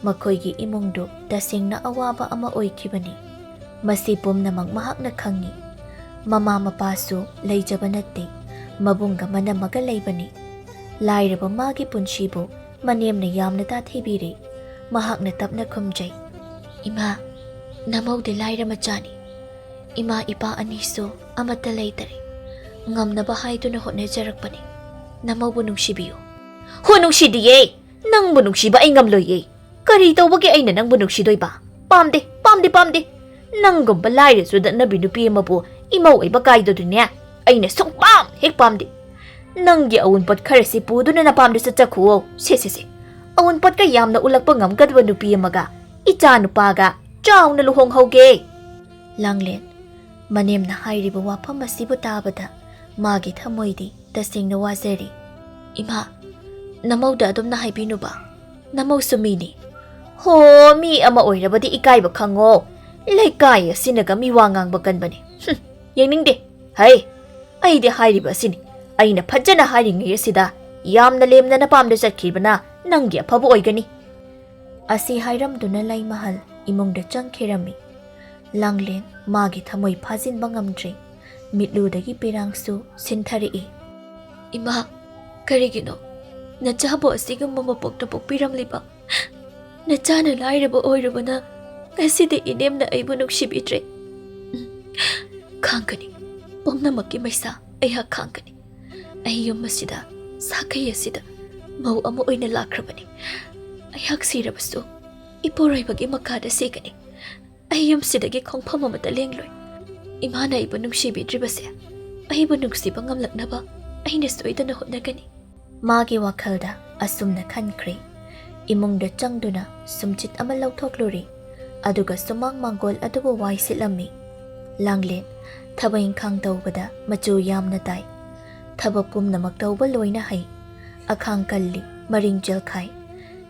ꯃꯈꯣꯏꯒꯤ ꯏꯃꯨꯡꯗꯨ ꯇꯁꯦꯡꯅ ꯑꯋꯥꯕ ꯑꯃ ꯑꯣꯏꯈꯤꯕꯅꯤ꯫ ꯃꯁꯤ ꯄꯨꯝꯅꯃꯛ ꯃꯍꯥꯛꯅ ꯈꯪꯏ꯫ ꯃꯃꯥ ꯃꯄꯥꯁꯨ ꯂꯩꯖꯕ ꯅꯠꯇꯦ, ꯃꯕꯨꯡꯒ ꯃꯅꯝꯃꯒ ꯂꯩꯕꯅꯤ꯫ ꯂꯥꯏꯔꯕ ꯃꯥꯒꯤ ꯄꯨꯟꯁꯤꯕꯨ ꯃꯅꯦꯝꯅ ꯌꯥꯝꯅ ꯇꯥꯊꯤꯕꯤꯔꯦ꯫ ꯃꯍꯥꯛꯅ ꯇꯞꯅ ꯈꯨꯝꯖꯩ, "ꯏꯃꯥ, ꯅꯃꯧꯗꯤ ꯂꯥꯏꯔ ꯃꯆꯥꯅꯤ꯫ ꯏꯃꯥ ꯏꯄꯥ ꯑꯅꯤꯁꯨ ꯑꯃꯠꯇ ꯂꯩꯇꯔꯦ꯫ ꯉꯝꯅꯕ ꯍꯥꯏꯗꯨꯅ ꯍꯣꯠꯅꯖꯔꯛꯄꯅꯤ꯫ ꯅꯃꯧꯕꯨ ꯅꯨꯡꯁꯤꯕꯤꯌꯨ"꯫ "ꯍꯣ, ꯅꯨꯡꯁꯤꯗꯤꯌꯦ꯫ ꯅꯪꯕꯨ ꯅꯨꯡꯁꯤꯕ ꯑꯩ ꯉꯝꯂꯣꯏꯌꯦ꯫ ꯀꯔꯤ ꯇꯧꯕꯒꯤ ꯑꯩꯅ ꯅꯪꯕꯨ ꯅꯨꯡꯁꯤꯗꯣꯏꯕ? ꯄꯥꯝꯗꯦ, ꯄꯥꯝꯗꯦ, ꯄꯥꯝꯗꯦ꯫ ꯅꯪꯒꯨꯝꯕ ꯂꯥꯏꯔ ꯆꯨꯗꯠꯅꯕꯤ ꯅꯨꯄꯤ ꯑꯃꯕꯨ ꯏꯃꯧ ꯑꯣꯏꯕ ꯀꯥꯏꯗꯧꯗꯨꯅꯦ ꯑꯩꯅ ꯁꯨꯡꯄꯥꯝ ꯍꯦꯛ ꯄꯥꯝꯗꯦ꯫ ꯅꯪꯒꯤ ꯑꯋꯨꯟꯄꯣꯠ ꯈꯔꯁꯤ ꯄꯨꯗꯨꯅ ꯅꯄꯥꯝꯗ ꯆꯠꯆꯈꯨꯑꯣ꯫ ꯁꯦ, ꯁꯦ, ꯁꯦ꯫ ꯑꯋꯨꯟꯄꯣꯠꯀ ꯌꯥꯝꯅ ꯎꯠꯂꯛꯄ ꯉꯝꯒꯗꯕ ꯅꯨꯄꯤ ꯑꯃꯒ ꯏꯆꯥ ꯅꯨꯄꯥꯒ ꯆꯥꯎꯅ ꯂꯨꯍꯣꯡꯍꯧꯒꯦ"꯫ ꯂꯥꯡꯂꯦꯟ, ꯃꯅꯦꯝꯅ ꯍꯥꯏꯔꯤꯕ ꯋꯥꯐꯝ ꯑꯁꯤꯕꯨ ꯇꯥꯕꯗ ꯃꯥꯒꯤ ꯊꯃꯣꯏꯗꯤ ꯇꯁꯦꯡꯅ ꯋꯥꯖꯔꯤ꯫ "ꯏꯃꯥ, ꯅꯃꯧꯗ ꯑꯗꯨꯝꯅ ꯍꯥꯏꯕꯤꯅꯨꯕ꯫ ꯅꯃꯧꯁꯨ ꯃꯤꯅꯤ"꯫ "ꯍꯣ, ꯃꯤ ꯑꯃ ꯑꯣꯏꯔꯕꯗꯤ ꯏꯀꯥꯏꯕ ꯈꯪꯉꯣ꯫ ꯂꯩꯀꯥꯏ ꯑꯁꯤꯅꯒ ꯃꯤ ꯋꯥ ꯉꯥꯡꯕ ꯀꯟꯕꯅꯤ꯫ ꯍꯨꯝ, ꯌꯦꯡꯅꯤꯡꯗꯦ꯫ ꯍꯩ, ꯑꯩꯗꯤ ꯍꯥꯏꯔꯤꯕ ꯑꯁꯤꯅꯤ꯫ ꯑꯩꯅ ꯐꯖꯅ ꯍꯥꯏꯔꯤꯉꯩ ꯑꯁꯤꯗ ꯌꯥꯝꯅ ꯂꯦꯝꯅ ꯅꯄꯥꯝꯗ ꯆꯠꯈꯤꯕꯅ ꯅꯪꯒꯤ ꯑꯐꯕ ꯑꯣꯏꯒꯅꯤ"꯫ ꯑꯁꯤ ꯍꯥꯏꯔꯝꯗꯨꯅ ꯂꯩꯃꯍꯜ ꯏꯃꯨꯡꯗ ꯆꯪꯈꯤꯔꯝꯃꯤ꯫ ꯂꯥꯡꯂꯦꯟ ꯃꯥꯒꯤ ꯊꯃꯣꯏ ꯐꯥꯖꯤꯟꯕ ꯉꯝꯗ꯭ꯔꯦ꯫ ꯃꯤꯠꯂꯨꯗꯒꯤ ꯄꯤꯔꯥꯡꯁꯨ ꯁꯤꯟꯊꯔꯛꯏ꯫ "ꯏꯃꯥ, ꯀꯔꯤꯒꯤꯅꯣ? ꯅꯆꯥꯕꯨ ꯑꯁꯤꯒꯨꯝꯕ ꯃꯄꯣꯛꯇ ꯄꯣꯛꯄꯤꯔꯝꯂꯤꯕ? ꯅꯆꯥꯅ ꯂꯥꯏꯔꯕ ꯑꯣꯏꯔꯨꯕꯅ ꯉꯁꯤꯗꯤ ꯏꯅꯦꯝꯅ ꯑꯩꯕꯨ ꯅꯨꯡꯁꯤꯕꯤꯗ꯭ꯔꯦ꯫ ꯎꯝ, ꯈꯥꯡꯒꯅꯤ꯫ ꯄꯨꯝꯅꯃꯛꯀꯤ ꯃꯩꯁꯥ ꯑꯩꯍꯥꯛ ꯈꯥꯡꯒꯅꯤ꯫ ꯑꯩ ꯌꯨꯝ ꯑꯁꯤꯗ, ꯁꯥꯒꯩ ꯑꯁꯤꯗ ꯃꯧ ꯑꯃ ꯑꯣꯏꯅ ꯂꯥꯛꯈ꯭ꯔꯕꯅꯤ꯫ ꯑꯩꯍꯥꯛ ꯁꯤꯔꯕꯁꯨ ꯏꯄꯨꯔꯣꯏꯕꯒꯤ ꯃꯈꯥꯗ ꯁꯤꯒꯅꯤ꯫ ꯑꯩ ꯌꯨꯝꯁꯤꯗꯒꯤ ꯈꯣꯡꯐꯝ ꯑꯃꯠꯇ ꯂꯦꯡꯂꯣꯏ꯫ ꯏꯃꯥꯅ ꯑꯩꯕꯨ ꯅꯨꯡꯁꯤꯕꯤꯗ꯭ꯔꯤꯕꯁꯦ ꯑꯩꯕꯨ ꯅꯨꯡꯁꯤꯕ ꯉꯝꯂꯛꯅꯕ ꯑꯩꯅ ꯁꯣꯏꯗꯅ ꯍꯣꯠꯅꯒꯅꯤ"꯫ ꯃꯥꯒꯤ ꯋꯥꯈꯜꯗ ꯑꯁꯨꯝꯅ ꯈꯟꯈ꯭ꯔꯦ꯫ ꯏꯃꯨꯡꯗ ꯆꯪꯗꯨꯅ ꯁꯨꯝꯆꯤꯠ ꯑꯃ ꯂꯧꯊꯣꯛꯂꯨꯔꯦ, ꯑꯗꯨꯒ ꯁꯨꯃꯥꯡ ꯃꯥꯡꯒꯣꯜ ꯑꯗꯨꯕꯨ ꯋꯥꯏ ꯁꯤꯠꯂꯝꯃꯤ꯫ ꯂꯥꯡꯂꯦꯟ ꯊꯕꯛ ꯏꯪꯈꯥꯡ ꯇꯧꯕꯗ ꯃꯆꯨ ꯌꯥꯝꯅ ꯇꯥꯏ꯫ ꯊꯕꯛ ꯄꯨꯝꯅꯃꯛ ꯇꯧꯕ ꯂꯣꯏꯅ ꯍꯩ꯫ ꯑꯈꯥꯡ ꯀꯜꯂꯤ, ꯃꯔꯤꯡ ꯆꯦꯜꯈꯥꯏ꯫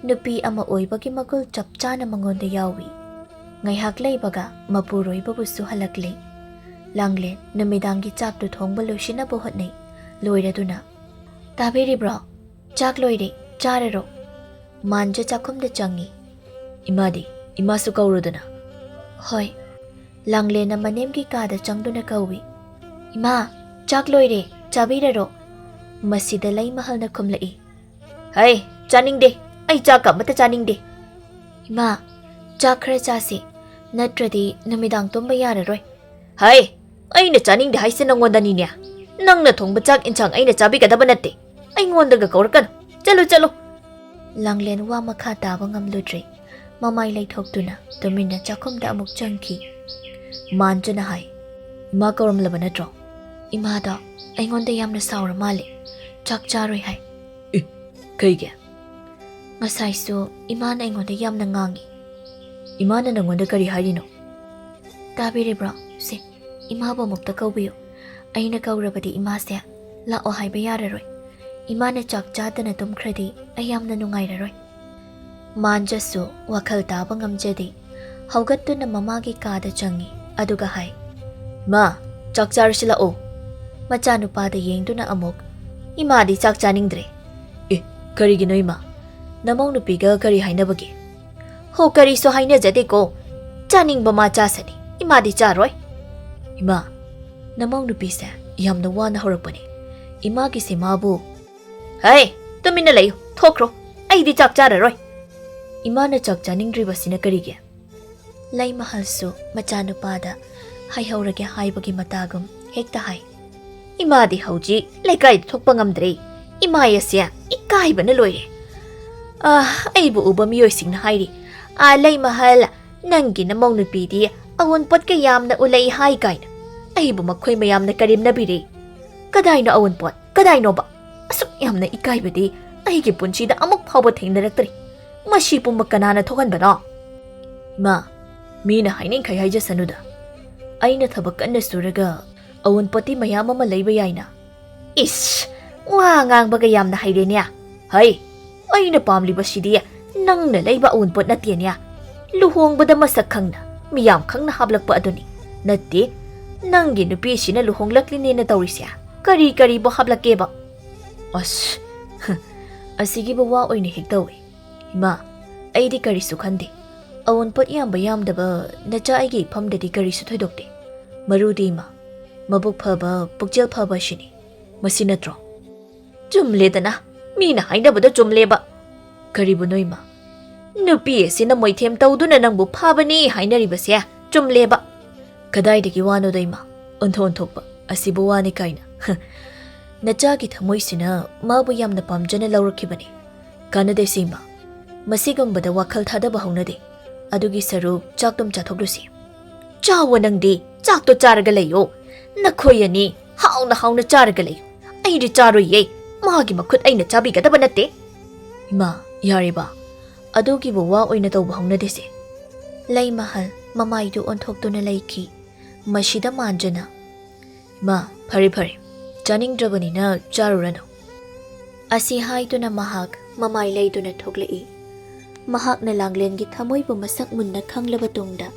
ꯅꯨꯄꯤ ꯑꯃ ꯑꯣꯏꯕꯒꯤ ꯃꯒꯨꯜ ꯆꯞ ꯆꯥꯅ ꯃꯉꯣꯟꯗ ꯌꯥꯎꯏ꯫ ꯉꯥꯏꯍꯥꯛ ꯂꯩꯕꯒ ꯃꯄꯨꯔꯣꯏꯕꯕꯨꯁꯨ ꯍꯜꯂꯛꯂꯦ꯫ ꯂꯥꯡꯂꯦꯟ ꯅꯨꯃꯤꯗꯥꯡꯒꯤ ꯆꯥꯛꯇꯨ ꯊꯣꯡꯕ ꯂꯣꯏꯁꯤꯟꯅꯕ ꯍꯣꯠꯅꯩ꯫ ꯂꯣꯏꯔꯗꯨꯅ, "ꯇꯥꯕꯤꯔꯤꯕ꯭ꯔꯣ? "ꯆꯥꯛ ꯂꯣꯏꯔꯦ, ꯆꯥꯔꯔꯣ?" ꯃꯥꯟꯖ ꯆꯥꯛꯈꯨꯝꯗ ꯆꯪꯉꯤ꯫ "ꯏꯃꯥꯗꯤ? ꯏꯃꯥꯁꯨ ꯀꯧꯔꯨꯗꯅ꯫" "ꯍꯣꯏ꯫" ꯂꯥꯡꯂꯦꯟꯅ ꯃꯅꯦꯝꯒꯤ ꯀꯥꯗ ꯆꯪꯗꯨꯅ ꯀꯧꯏ꯫ "ꯏꯃꯥ, ꯆꯥꯛ ꯂꯣꯏꯔꯦ, ꯆꯥꯕꯤꯔꯔꯣ?" ꯃꯁꯤꯗ ꯂꯩꯃꯍꯜꯅ ꯈꯨꯝꯂꯛꯏ꯫ "ꯍꯩ, ꯆꯥꯅꯤꯡꯗꯦ꯫ ꯑꯩ ꯆꯥꯛꯀ ꯑꯃꯠꯇ ꯆꯥꯅꯤꯡꯗꯦ꯫" "ꯏꯃꯥ, ꯆꯥꯛ ꯈꯔ ꯆꯥꯁꯤ, ꯅꯠꯇ꯭ꯔꯗꯤ ꯅꯨꯃꯤꯗꯥꯡ ꯇꯨꯝꯕ ꯌꯥꯔꯔꯣꯏ꯫" "ꯍꯩ, ꯑꯩꯅ ꯆꯥꯅꯤꯡꯗꯦ ꯍꯥꯏꯁꯦ ꯅꯪꯉꯣꯟꯗꯅꯤꯅꯦ꯫ ꯅꯪꯅ ꯊꯣꯡꯕ ꯆꯥꯛ ꯏꯟꯁꯥꯡ ꯑꯩꯅ ꯆꯥꯕꯤꯒꯗꯕ ꯅꯠꯇꯦ꯫ ꯑꯩꯉꯣꯟꯗꯒ ꯀꯧꯔꯛꯀꯅꯨ꯫ ꯆꯠꯂꯨ, ꯆꯠꯂꯨ꯫" ꯂꯥꯡꯂꯦꯟ ꯋꯥ ꯃꯈꯥ ꯇꯥꯕ ꯉꯝꯂꯨꯗ꯭ꯔꯦ꯫ ꯃꯃꯥꯏ ꯂꯩꯊꯣꯛꯇꯨꯅ ꯇꯨꯃꯤꯟꯅ ꯆꯥꯛꯈꯨꯝꯗ ꯑꯃꯨꯛ ꯆꯪꯈꯤ꯫ ꯃꯥꯟꯖꯅ ꯍꯥꯏ, "ꯏꯃꯥ ꯀꯧꯔꯝꯂꯕ ꯅꯠꯇ꯭ꯔꯣ?" "ꯏꯃꯥꯗꯣ ꯑꯩꯉꯣꯟꯗ ꯌꯥꯝꯅ ꯁꯥꯎꯔ ꯃꯥꯜꯂꯦ, ꯆꯥꯛ ꯆꯥꯔꯣꯏ ꯍꯥꯏ꯫" "ꯑꯦ, ꯀꯩꯒꯤ?" "ꯉꯁꯥꯏꯁꯨ ꯏꯃꯥꯅ ꯑꯩꯉꯣꯟꯗ ꯌꯥꯝꯅ ꯉꯥꯡꯉꯤ꯫" "ꯏꯃꯥꯅ ꯅꯪꯉꯣꯟꯗ ꯀꯔꯤ ꯍꯥꯏꯔꯤꯅꯣ?" "ꯇꯥꯕꯤꯔꯤꯕ꯭ꯔꯣ? ꯁꯦ, ꯏꯃꯥꯕꯨ ꯑꯃꯨꯛꯇ ꯀꯧꯕꯤꯌꯨ꯫ ꯑꯩꯅ ꯀꯧꯔꯕꯗꯤ ꯏꯃꯥꯁꯦ ꯂꯥꯛꯑꯣ ꯍꯥꯏꯕ ꯌꯥꯔꯔꯣꯏ꯫ ꯏꯃꯥꯅ ꯆꯥꯛ ꯆꯥꯗꯅ ꯇꯨꯝꯈ꯭ꯔꯗꯤ ꯑꯩ ꯌꯥꯝꯅ ꯅꯨꯡꯉꯥꯏꯔꯔꯣꯏ꯫" ꯃꯥꯟꯖꯁꯨ ꯋꯥꯈꯜ ꯇꯥꯕ ꯉꯝꯖꯗꯦ꯫ ꯍꯧꯒꯠꯇꯨꯅ ꯃꯃꯥꯒꯤ ꯀꯥꯗ ꯆꯪꯉꯤ, ꯑꯗꯨꯒ ꯍꯥꯏ, "ꯃꯥ, ꯆꯥꯛ ꯆꯥꯔꯁꯤ ꯂꯥꯛꯑꯣ꯫" ꯃꯆꯥꯅꯨꯄꯥꯗ ꯌꯦꯡꯗꯨꯅ ꯑꯃꯨꯛ, "ꯏꯃꯥꯗꯤ ꯆꯥꯛ ꯆꯥꯅꯤꯡꯗ꯭ꯔꯦ꯫" "ꯑꯦ, ꯀꯔꯤꯒꯤꯅꯣ ꯏꯃꯥ? ꯅꯃꯧ ꯅꯨꯄꯤꯒ ꯀꯔꯤ ꯍꯥꯏꯅꯕꯒꯦ?" "ꯍꯣ, ꯀꯔꯤꯁꯨ ꯍꯥꯏꯅꯖꯗꯦꯀꯣ꯫ ꯆꯥꯅꯤꯡꯕ ꯃꯥ ꯆꯥꯁꯅꯤ, ꯏꯃꯥꯗꯤ ꯆꯥꯔꯣꯏ꯫" "ꯏꯃꯥ, ꯅꯃꯧ ꯅꯨꯄꯤꯁꯦ ꯌꯥꯝꯅ ꯋꯥꯅ ꯍꯧꯔꯛꯄꯅꯦ꯫ ꯏꯃꯥꯒꯤꯁꯦ ꯃꯥꯕꯨ꯫" "ꯍꯩ, ꯇꯨꯃꯤꯟꯅ ꯂꯩꯌꯨ, ꯊꯣꯛꯈ꯭ꯔꯣ꯫ ꯑꯩꯗꯤ ꯆꯥꯛ ꯆꯥꯔꯔꯣꯏ꯫" "ꯏꯃꯥꯅ ꯆꯥꯛ ꯆꯥꯅꯤꯡꯗ꯭ꯔꯤꯕꯁꯤꯅ ꯀꯔꯤꯒꯤ?" ꯂꯩꯃꯍꯜꯁꯨ ꯃꯆꯥꯅꯨꯄꯥꯗ ꯍꯥꯏꯍꯧꯔꯒꯦ ꯍꯥꯏꯕꯒꯤ ꯃꯇꯥꯒꯨꯝ ꯍꯦꯛꯇ ꯍꯥꯏ꯫ "ꯏꯃꯥꯗꯤ ꯍꯧꯖꯤꯛ ꯂꯩꯀꯥꯏꯗ ꯊꯣꯛꯄ ꯉꯝꯗ꯭ꯔꯦ꯫ ꯏꯃꯥ ꯑꯁꯦ ꯏꯀꯥꯏꯕꯅ ꯂꯣꯏꯔꯦ꯫ ꯑꯥ, ꯑꯩꯕꯨ ꯎꯕ ꯃꯤꯑꯣꯏꯁꯤꯡꯅ ꯍꯥꯏꯔꯤ, 'ꯑꯥ, ꯂꯩꯃꯍꯜ, ꯅꯪꯒꯤ ꯅꯃꯧ ꯅꯨꯄꯤꯗꯤ ꯑꯋꯨꯟꯄꯣꯠꯀ ꯌꯥꯝꯅ ꯎꯂꯛꯏ ꯍꯥꯏ' ꯀꯥꯏꯅ꯫ ꯑꯩꯕꯨ ꯃꯈꯣꯏ ꯃꯌꯥꯝꯅ ꯀꯔꯦꯝꯅꯕꯤꯔꯦ꯫ ꯀꯗꯥꯏꯅꯣ ꯑꯋꯨꯟꯄꯣꯠ? ꯀꯗꯥꯏꯅꯣꯕ? ꯑꯁꯨꯛ ꯌꯥꯝꯅ ꯏꯀꯥꯏꯕꯗꯤ ꯑꯩꯒꯤ ꯄꯨꯟꯁꯤꯗ ꯑꯃꯨꯛ ꯐꯥꯎꯕ ꯊꯦꯡꯅꯔꯛꯇ꯭ꯔꯤ꯫ ꯃꯁꯤ ꯄꯨꯝꯕ ꯀꯅꯥꯅ ꯊꯣꯛꯍꯟꯕꯅꯣ?" "ꯏꯃꯥ, ꯃꯤꯅ ꯍꯥꯏꯅꯤꯡꯈꯩ ꯍꯥꯏꯖꯁꯅꯨꯗ꯫ ꯑꯩꯅ ꯊꯕꯛ ꯀꯟꯅ ꯁꯨꯔꯒ ꯑꯋꯨꯟꯄꯣꯠꯇꯤ ꯃꯌꯥꯝ ꯑꯃ ꯂꯩꯕ ꯌꯥꯏꯅ꯫" "ꯏꯁ, ꯋꯥ ꯉꯥꯡꯕꯒ ꯌꯥꯝꯅ ꯍꯩꯔꯦꯅꯦ꯫ ꯍꯩ, ꯑꯩꯅ ꯄꯥꯝꯂꯤꯕꯁꯤꯗꯤ ꯅꯪꯅ ꯂꯩꯕ ꯑꯋꯨꯟꯄꯣꯠ ꯅꯠꯇꯦꯅꯦ꯫ ꯂꯨꯍꯣꯡꯕꯗ ꯃꯁꯛ ꯈꯪꯅ, ꯃꯤꯌꯥꯝ ꯈꯪꯅ ꯍꯥꯞꯂꯛꯄ ꯑꯗꯨꯅꯤ꯫ ꯅꯠꯇꯦ, ꯅꯪꯒꯤ ꯅꯨꯄꯤꯁꯤꯅ ꯂꯨꯍꯣꯡꯂꯛꯂꯤꯅꯦꯅ ꯇꯧꯔꯤꯁꯦ꯫ ꯀꯔꯤ ꯀꯔꯤꯕꯨ ꯍꯥꯞꯂꯛꯀꯦꯕ?" "ꯑꯁ, ꯑꯁꯤꯒꯤꯕꯨ ꯋꯥ ꯑꯣꯏꯅ ꯍꯦꯛ ꯇꯧꯏ꯫ ꯏꯃꯥ, ꯑꯩꯗꯤ ꯀꯔꯤꯁꯨ ꯈꯟꯗꯦ꯫ ꯑꯋꯨꯟꯄꯣꯠ ꯌꯥꯝꯕ ꯌꯥꯝꯗꯕ ꯅꯆꯥ ꯑꯩꯒꯤ ꯏꯐꯝꯗꯗꯤ ꯀꯔꯤꯁꯨ ꯊꯣꯏꯗꯣꯛꯇꯦ꯫ ꯃꯔꯨꯗꯤ ꯏꯃꯥ, ꯃꯕꯨꯛ ꯐꯕ, ꯄꯨꯛꯆꯦꯜ ꯐꯕ ꯑꯁꯤꯅꯤ꯫ ꯃꯁꯤ ꯅꯠꯇ꯭ꯔꯣ? ꯆꯨꯝꯂꯦꯗꯅ, ꯃꯤꯅ ꯍꯥꯏꯅꯕꯗꯣ ꯆꯨꯝꯂꯦꯕ꯫ ꯀꯔꯤꯕꯨꯅꯣ ꯏꯃꯥ? ꯅꯨꯄꯤ ꯑꯁꯤꯅ ꯃꯣꯏꯊꯦꯝ ꯇꯧꯗꯨꯅ ꯅꯪꯕꯨ ꯐꯥꯕꯅꯤ ꯍꯥꯏꯅꯔꯤꯕꯁꯦ ꯆꯨꯝꯂꯦꯕ꯫ ꯀꯗꯥꯏꯗꯒꯤ ꯋꯥꯅꯣꯗ ꯏꯃꯥ? ꯑꯣꯟꯊꯣꯛ ꯑꯣꯟꯊꯣꯛꯄ ꯑꯁꯤꯕꯨ ꯋꯥꯅꯤ ꯀꯥꯏꯅ꯫ ꯅꯆꯥꯒꯤ ꯊꯃꯣꯏꯁꯤꯅ ꯃꯥꯕꯨ ꯌꯥꯝꯅ ꯄꯥꯝꯖꯅ ꯂꯧꯔꯛꯈꯤꯕꯅꯤ꯫ ꯀꯥꯟꯅꯗꯦ ꯁꯤ ꯏꯃꯥ꯫ ꯃꯁꯤꯒꯨꯝꯕꯗ ꯋꯥꯈꯜ ꯊꯥꯗꯕ ꯍꯧꯅꯗꯦ꯫ ꯑꯗꯨꯒꯤ ꯁꯔꯨꯛ ꯆꯥꯛꯇꯨꯝ ꯆꯥꯊꯣꯛꯂꯨꯁꯤ꯫ ꯆꯥꯋꯣ ꯅꯪꯗꯤ, ꯆꯥꯛꯇꯣ ꯆꯥꯔꯒ ꯂꯩꯌꯣ꯫ ꯅꯈꯣꯏ ꯑꯅꯤ ꯍꯥꯎꯅ ꯍꯥꯎꯅ ꯆꯥꯔꯒ ꯂꯩꯌꯨ꯫ ꯑꯩꯗꯤ ꯆꯥꯔꯣꯏꯌꯦ꯫ ꯃꯥꯒꯤ ꯃꯈꯨꯠ ꯑꯩꯅ ꯆꯥꯕꯤꯒꯗꯕ ꯅꯠꯇꯦ꯫ ꯏꯃꯥ, ꯌꯥꯔꯦꯕ꯫ ꯑꯗꯨꯒꯤꯕꯨ ꯋꯥ ꯑꯣꯏꯅ ꯇꯧꯕ ꯍꯧꯅꯗꯦꯁꯦ꯫ ꯂꯩꯃꯍꯜ ꯃꯃꯥꯏꯗꯨ ꯑꯣꯟꯊꯣꯛꯇꯨꯅ ꯂꯩꯈꯤ꯫ ꯃꯁꯤꯗ ꯃꯥꯟꯖꯅ, "ꯏꯃꯥ, ꯐꯔꯦ ꯐꯔꯦ, ꯆꯥꯅꯤꯡꯗ꯭ꯔꯕꯅꯤꯅ ꯆꯥꯔꯨꯔꯅꯨ" ꯑꯁꯤ ꯍꯥꯏꯗꯨꯅ ꯃꯍꯥꯛ ꯃꯃꯥꯏ ꯂꯩꯗꯨꯅ ꯊꯣꯛꯂꯛꯏ꯫ ꯃꯍꯥꯛꯅ ꯂꯥꯡꯂꯦꯟꯒꯤ ꯊꯃꯣꯏꯕꯨ ꯃꯁꯛ ꯃꯨꯟꯅ ꯈꯪꯂꯕ ꯇꯨꯡꯗ,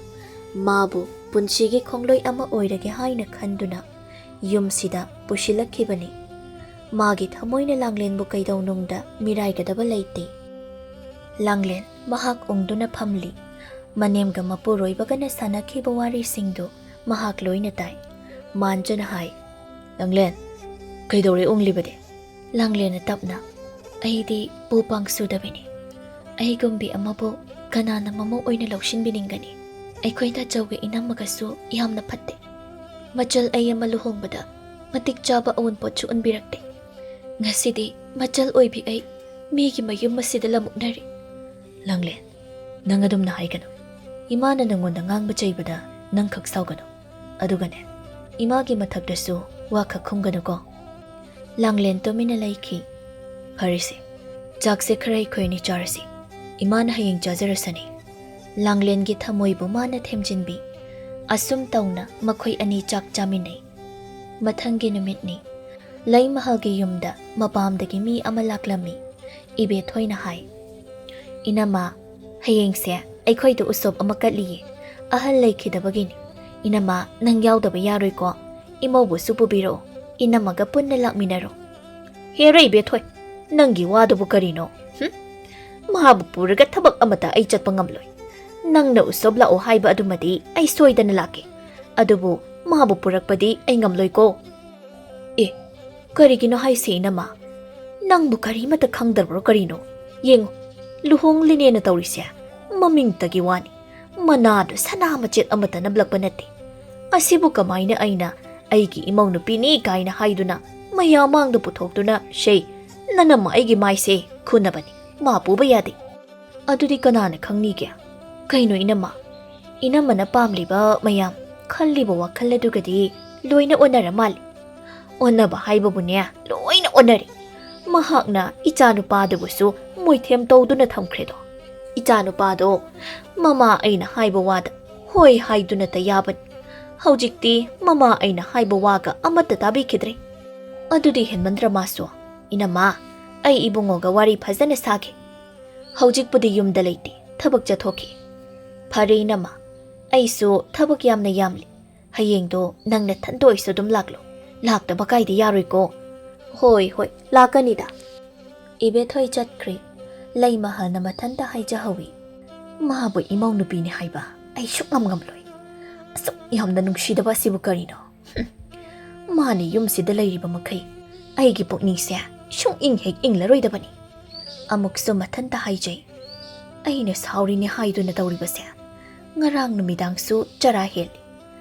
ꯃꯥꯕꯨ ꯄꯨꯟꯁꯤꯒꯤ ꯈꯣꯡꯂꯣꯏ ꯑꯃ ꯑꯣꯏꯔꯒꯦ ꯍꯥꯏꯅ ꯈꯟꯗꯨꯅ, ꯌꯨꯝꯁꯤꯗ ꯄꯨꯁꯤꯜꯂꯛꯈꯤꯕꯅꯤ꯫ ꯃꯥꯒꯤ ꯊꯃꯣꯏꯅ ꯂꯥꯡꯂꯦꯟꯕꯨ ꯀꯩꯗꯧꯅꯨꯡꯗ ꯃꯤꯔꯥꯏꯒꯗꯕ ꯂꯩꯇꯦ꯫ ꯂꯥꯡꯂꯦꯟ ꯃꯍꯥꯛ ꯎꯪꯗꯨꯅ ꯐꯝꯂꯤ꯫ ꯃꯅꯦꯝꯒ ꯃꯄꯨꯔꯣꯏꯕꯒꯅ ꯁꯥꯟꯅꯈꯤꯕ ꯋꯥꯔꯤꯁꯤꯡꯗꯨ ꯃꯍꯥꯛ ꯂꯣꯏꯅ ꯇꯥꯏ꯫ ꯃꯥꯟꯖꯅ ꯍꯥꯏ, "ꯂꯥꯡꯂꯦꯟ, ꯀꯩꯗꯧꯔꯦ ꯎꯪꯂꯤꯕꯗꯤ?" ꯂꯥꯡꯂꯦꯟꯅ ꯇꯞꯅ, "ꯑꯩꯗꯤ ꯄꯨ ꯄꯥꯡ ꯁꯨꯗꯕꯤꯅꯤ꯫ ꯑꯩꯒꯨꯝꯕꯤ ꯑꯃꯕꯨ ꯀꯅꯥꯅ ꯃꯃꯧ ꯑꯣꯏꯅ ꯂꯧꯁꯤꯟꯕꯤꯅꯤꯡꯒꯅꯤ? ꯑꯩꯈꯣꯏ ꯇꯥꯆꯧꯒ ꯏꯅꯝꯃꯒꯁꯨ ꯌꯥꯝꯅ ꯐꯠꯇꯦ꯫ ꯃꯆꯜ ꯑꯩ ꯑꯃ ꯂꯨꯍꯣꯡꯕꯗ ꯃꯇꯤꯛ ꯆꯥꯕ ꯑꯋꯨꯟꯄꯣꯠꯁꯨ ꯎꯟꯕꯤꯔꯛꯇꯦ꯫ ꯉꯁꯤꯗꯤ ꯃꯆꯜ ꯑꯣꯏꯕꯤ ꯑꯩ ꯃꯤꯒꯤ ꯃꯌꯨꯝ ꯑꯁꯤꯗ ꯂꯃꯨꯛꯅꯔꯤ꯫" "ꯂꯥꯡꯂꯦꯟ, ꯅꯪ ꯑꯗꯨꯝꯅ ꯍꯥꯏꯒꯅꯨ꯫ ꯏꯃꯥꯅ ꯅꯪꯉꯣꯟꯗ ꯉꯥꯡꯕ ꯆꯩꯕꯗ ꯅꯪ ꯈꯛ ꯁꯥꯎꯒꯅꯨ꯫ ꯑꯗꯨꯒꯅꯦ, ꯏꯃꯥꯒꯤ ꯃꯊꯛꯇꯁꯨ ꯋꯥ ꯈꯛ ꯈꯨꯝꯒꯅꯨꯀꯣ꯫" ꯂꯥꯡꯂꯦꯟ ꯇꯨꯃꯤꯟꯅ ꯂꯩꯈꯤ꯫ "ꯐꯔꯦꯁꯦ, ꯆꯥꯛꯁꯦ ꯈꯔ ꯑꯩꯈꯣꯏ ꯑꯅꯤ ꯆꯥꯔꯁꯤ꯫ ꯏꯃꯥꯅ ꯍꯌꯦꯡ ꯆꯥꯖꯔꯁꯅꯤ꯫" ꯂꯥꯡꯂꯦꯟꯒꯤ ꯊꯃꯣꯏꯕꯨ ꯃꯥꯅ ꯊꯦꯝꯖꯤꯟꯕꯤ꯫ ꯑꯁꯨꯝ ꯇꯧꯅ ꯃꯈꯣꯏ ꯑꯅꯤ ꯆꯥꯛ ꯆꯥꯃꯤꯟꯅꯩ꯫ ꯃꯊꯪꯒꯤ ꯅꯨꯃꯤꯠꯅꯤ꯫ ꯂꯩꯃꯍꯜꯒꯤ ꯌꯨꯝꯗ ꯃꯄꯥꯝꯗꯒꯤ ꯃꯤ ꯑꯃ ꯂꯥꯛꯂꯝꯃꯤ꯫ ꯏꯕꯦꯊꯣꯏꯅ ꯍꯥꯏ, "ꯏꯅꯝꯃ, ꯍꯌꯦꯡꯁꯦ ꯑꯩꯈꯣꯏꯗ ꯎꯁꯣꯞ ꯑꯃ ꯀꯠꯂꯤꯌꯦ꯫ ꯑꯍꯜ ꯂꯩꯈꯤꯗꯕꯒꯤꯅꯤ꯫ ꯏꯅꯝꯃ, ꯅꯪ ꯌꯥꯎꯗꯕ ꯌꯥꯔꯣꯏꯀꯣ꯫ ꯏꯃꯧꯕꯨꯁꯨ ꯄꯨꯕꯤꯔꯛꯑꯣ꯫ ꯏꯅꯝꯃꯒ ꯄꯨꯟꯅ ꯂꯥꯛꯃꯤꯟꯅꯔꯣ꯫" "ꯍꯦꯔꯣ ꯏꯕꯦꯊꯣꯏ, "ꯅꯪꯒꯤ ꯋꯥꯗꯨꯕꯨ ꯀꯔꯤꯅꯣ? ꯍꯨꯝ? ꯃꯥꯕꯨ ꯄꯨꯔꯒ ꯊꯕꯛ ꯑꯃꯇ ꯑꯩ ꯆꯠꯄ ꯉꯝꯂꯣꯏ꯫ ꯅꯪꯅ ꯎꯁꯣꯞ ꯂꯥꯛꯑꯣ ꯍꯥꯏꯕ ꯑꯗꯨꯃꯗꯤ ꯑꯩ ꯁꯣꯏꯗꯅ ꯂꯥꯛꯀꯦ, ꯑꯗꯨꯕꯨ ꯃꯥꯕꯨ ꯄꯨꯔꯛꯄꯗꯤ ꯑꯩ ꯉꯝꯂꯣꯏꯀꯣ꯫" "ꯑꯦ, ꯀꯔꯤꯒꯤꯅꯣ ꯍꯥꯏꯁꯦ ꯏꯅꯝꯃ? ꯅꯪꯕꯨ ꯀꯔꯤꯃꯠꯇ ꯈꯪꯗꯕ꯭ꯔꯣ ꯀꯔꯤꯅꯣ? ꯌꯦꯡꯉꯨ, ꯂꯨꯍꯣꯡꯂꯤꯅꯦꯅ ꯇꯧꯔꯤꯁꯦ ꯃꯃꯤꯡꯇꯒꯤ ꯋꯥꯅꯤ꯫ ꯃꯅꯥꯗꯨ ꯁꯅꯥ ꯃꯆꯦꯠ ꯑꯃꯠꯇ ꯅꯞꯂꯛꯄ ꯅꯠꯇꯦ꯫ ꯑꯁꯤꯕꯨ ꯀꯃꯥꯏꯅ ꯑꯩꯅ ꯑꯩꯒꯤ ꯏꯃꯧ ꯅꯨꯄꯤꯅꯤ ꯀꯥꯏꯅ ꯍꯥꯏꯗꯨꯅ ꯃꯌꯥꯝ ꯃꯥꯡꯗ ꯄꯨꯊꯣꯛꯇꯨꯅ, ꯁꯦ, ꯅꯅꯝꯃ ꯑꯩꯒꯤ ꯃꯥꯏꯁꯦ ꯈꯨꯅꯕꯅꯤ, ꯃꯥ ꯄꯨꯕ ꯌꯥꯗꯦ"? "ꯑꯗꯨꯗꯤ ꯀꯅꯥꯅ ꯈꯪꯅꯤꯒꯦ? ꯀꯩꯅꯣ ꯏꯅꯝꯃ, ꯏꯅꯝꯃꯅ ꯄꯥꯝꯂꯤꯕ ꯃꯌꯥꯝ, ꯈꯜꯂꯤꯕ ꯋꯥꯈꯜ ꯑꯗꯨꯒꯗꯤ ꯂꯣꯏꯅ ꯑꯣꯟꯅꯔ ꯃꯥꯜꯂꯤ"? "ꯑꯣꯟꯅꯕ ꯍꯥꯏꯕꯕꯨꯅꯦ, ꯂꯣꯏꯅ ꯑꯣꯟꯅꯔꯦ꯫ ꯃꯍꯥꯛꯅ ꯏꯆꯥꯅꯨꯄꯥꯗꯨꯕꯨꯁꯨ ꯃꯣꯏꯊꯦꯝ ꯇꯧꯗꯨꯅ ꯊꯝꯈ꯭ꯔꯦꯗꯣ꯫ ꯏꯆꯥꯅꯨꯄꯥꯗꯣ ꯃꯃꯥ ꯑꯩꯅ ꯍꯥꯏꯕ ꯋꯥꯗ ꯍꯣꯏ ꯍꯥꯏꯗꯨꯅꯇ ꯌꯥꯕꯅꯤ꯫ ꯍꯧꯖꯤꯛꯇꯤ ꯃꯃꯥ ꯑꯩꯅ ꯍꯥꯏꯕ ꯋꯥꯒ ꯑꯃꯠꯇ ꯇꯥꯕꯤꯈꯤꯗ꯭ꯔꯦ꯫ ꯑꯗꯨꯗꯤ ꯍꯦꯟꯃꯟꯗ꯭ꯔ ꯃꯥꯁꯨ? ꯏꯅꯝꯃ, ꯑꯩ ꯏꯕꯨꯡꯉꯣꯒ ꯋꯥꯔꯤ ꯐꯖꯅ ꯁꯥꯈꯤ꯫ ꯍꯧꯖꯤꯛꯄꯨꯗꯤ ꯌꯨꯝꯗ ꯂꯩꯇꯦ, ꯊꯕꯛ ꯆꯠꯊꯣꯛꯈꯤ"꯫ "ꯐꯔꯦ ꯏꯅꯝꯃ, ꯑꯩꯁꯨ ꯊꯕꯛ ꯌꯥꯝꯅ ꯌꯥꯝꯂꯤ꯫ ꯍꯌꯦꯡꯗꯣ ꯅꯪ ꯅꯊꯟꯗ ꯑꯣꯏꯁꯨ ꯑꯗꯨꯝ ꯂꯥꯛꯂꯣ꯫ ꯂꯥꯛꯇꯕ ꯀꯥꯏꯗ ꯌꯥꯔꯣꯏꯀꯣ"꯫ "ꯍꯣꯏ, ꯍꯣꯏ, ꯂꯥꯛꯀꯅꯤꯗ"꯫ ꯏꯕꯦꯊꯣꯏ ꯆꯠꯈ꯭ꯔꯦ꯫ ꯂꯩꯃꯍꯜꯅ ꯃꯊꯟꯇ ꯍꯥꯏꯖꯍꯧꯏ, "ꯃꯥꯕꯨ ꯏꯃꯧ ꯅꯨꯄꯤꯅꯤ ꯍꯥꯏꯕ ꯑꯩ ꯁꯨꯛꯉꯝ ꯉꯝꯂꯣꯏ꯫ ꯑꯁꯨꯛ ꯌꯥꯝꯅ ꯅꯨꯡꯁꯤꯗꯕ ꯑꯁꯤꯕꯨ ꯀꯔꯤꯅꯣ? ꯍꯨꯝ꯫ ꯃꯥꯅ ꯌꯨꯝꯁꯤꯗ ꯂꯩꯔꯤꯕ ꯃꯈꯩ ꯑꯩꯒꯤ ꯄꯨꯛꯅꯤꯡꯁꯦ ꯁꯨꯡ ꯏꯪ ꯍꯦꯛ ꯏꯪꯂꯔꯣꯏꯗꯕꯅꯤ"꯫ ꯑꯃꯨꯛꯁꯨ ꯃꯊꯟꯇ ꯍꯥꯏꯖꯩ, "ꯑꯩꯅ ꯁꯥꯎꯔꯤꯅꯦ ꯍꯥꯏꯗꯨꯅ ꯇꯧꯔꯤꯕꯁꯦ꯫ ꯉꯔꯥꯡ ꯅꯨꯃꯤꯗꯥꯡꯁꯨ ꯆꯔꯥ ꯍꯦꯜꯂꯤ꯫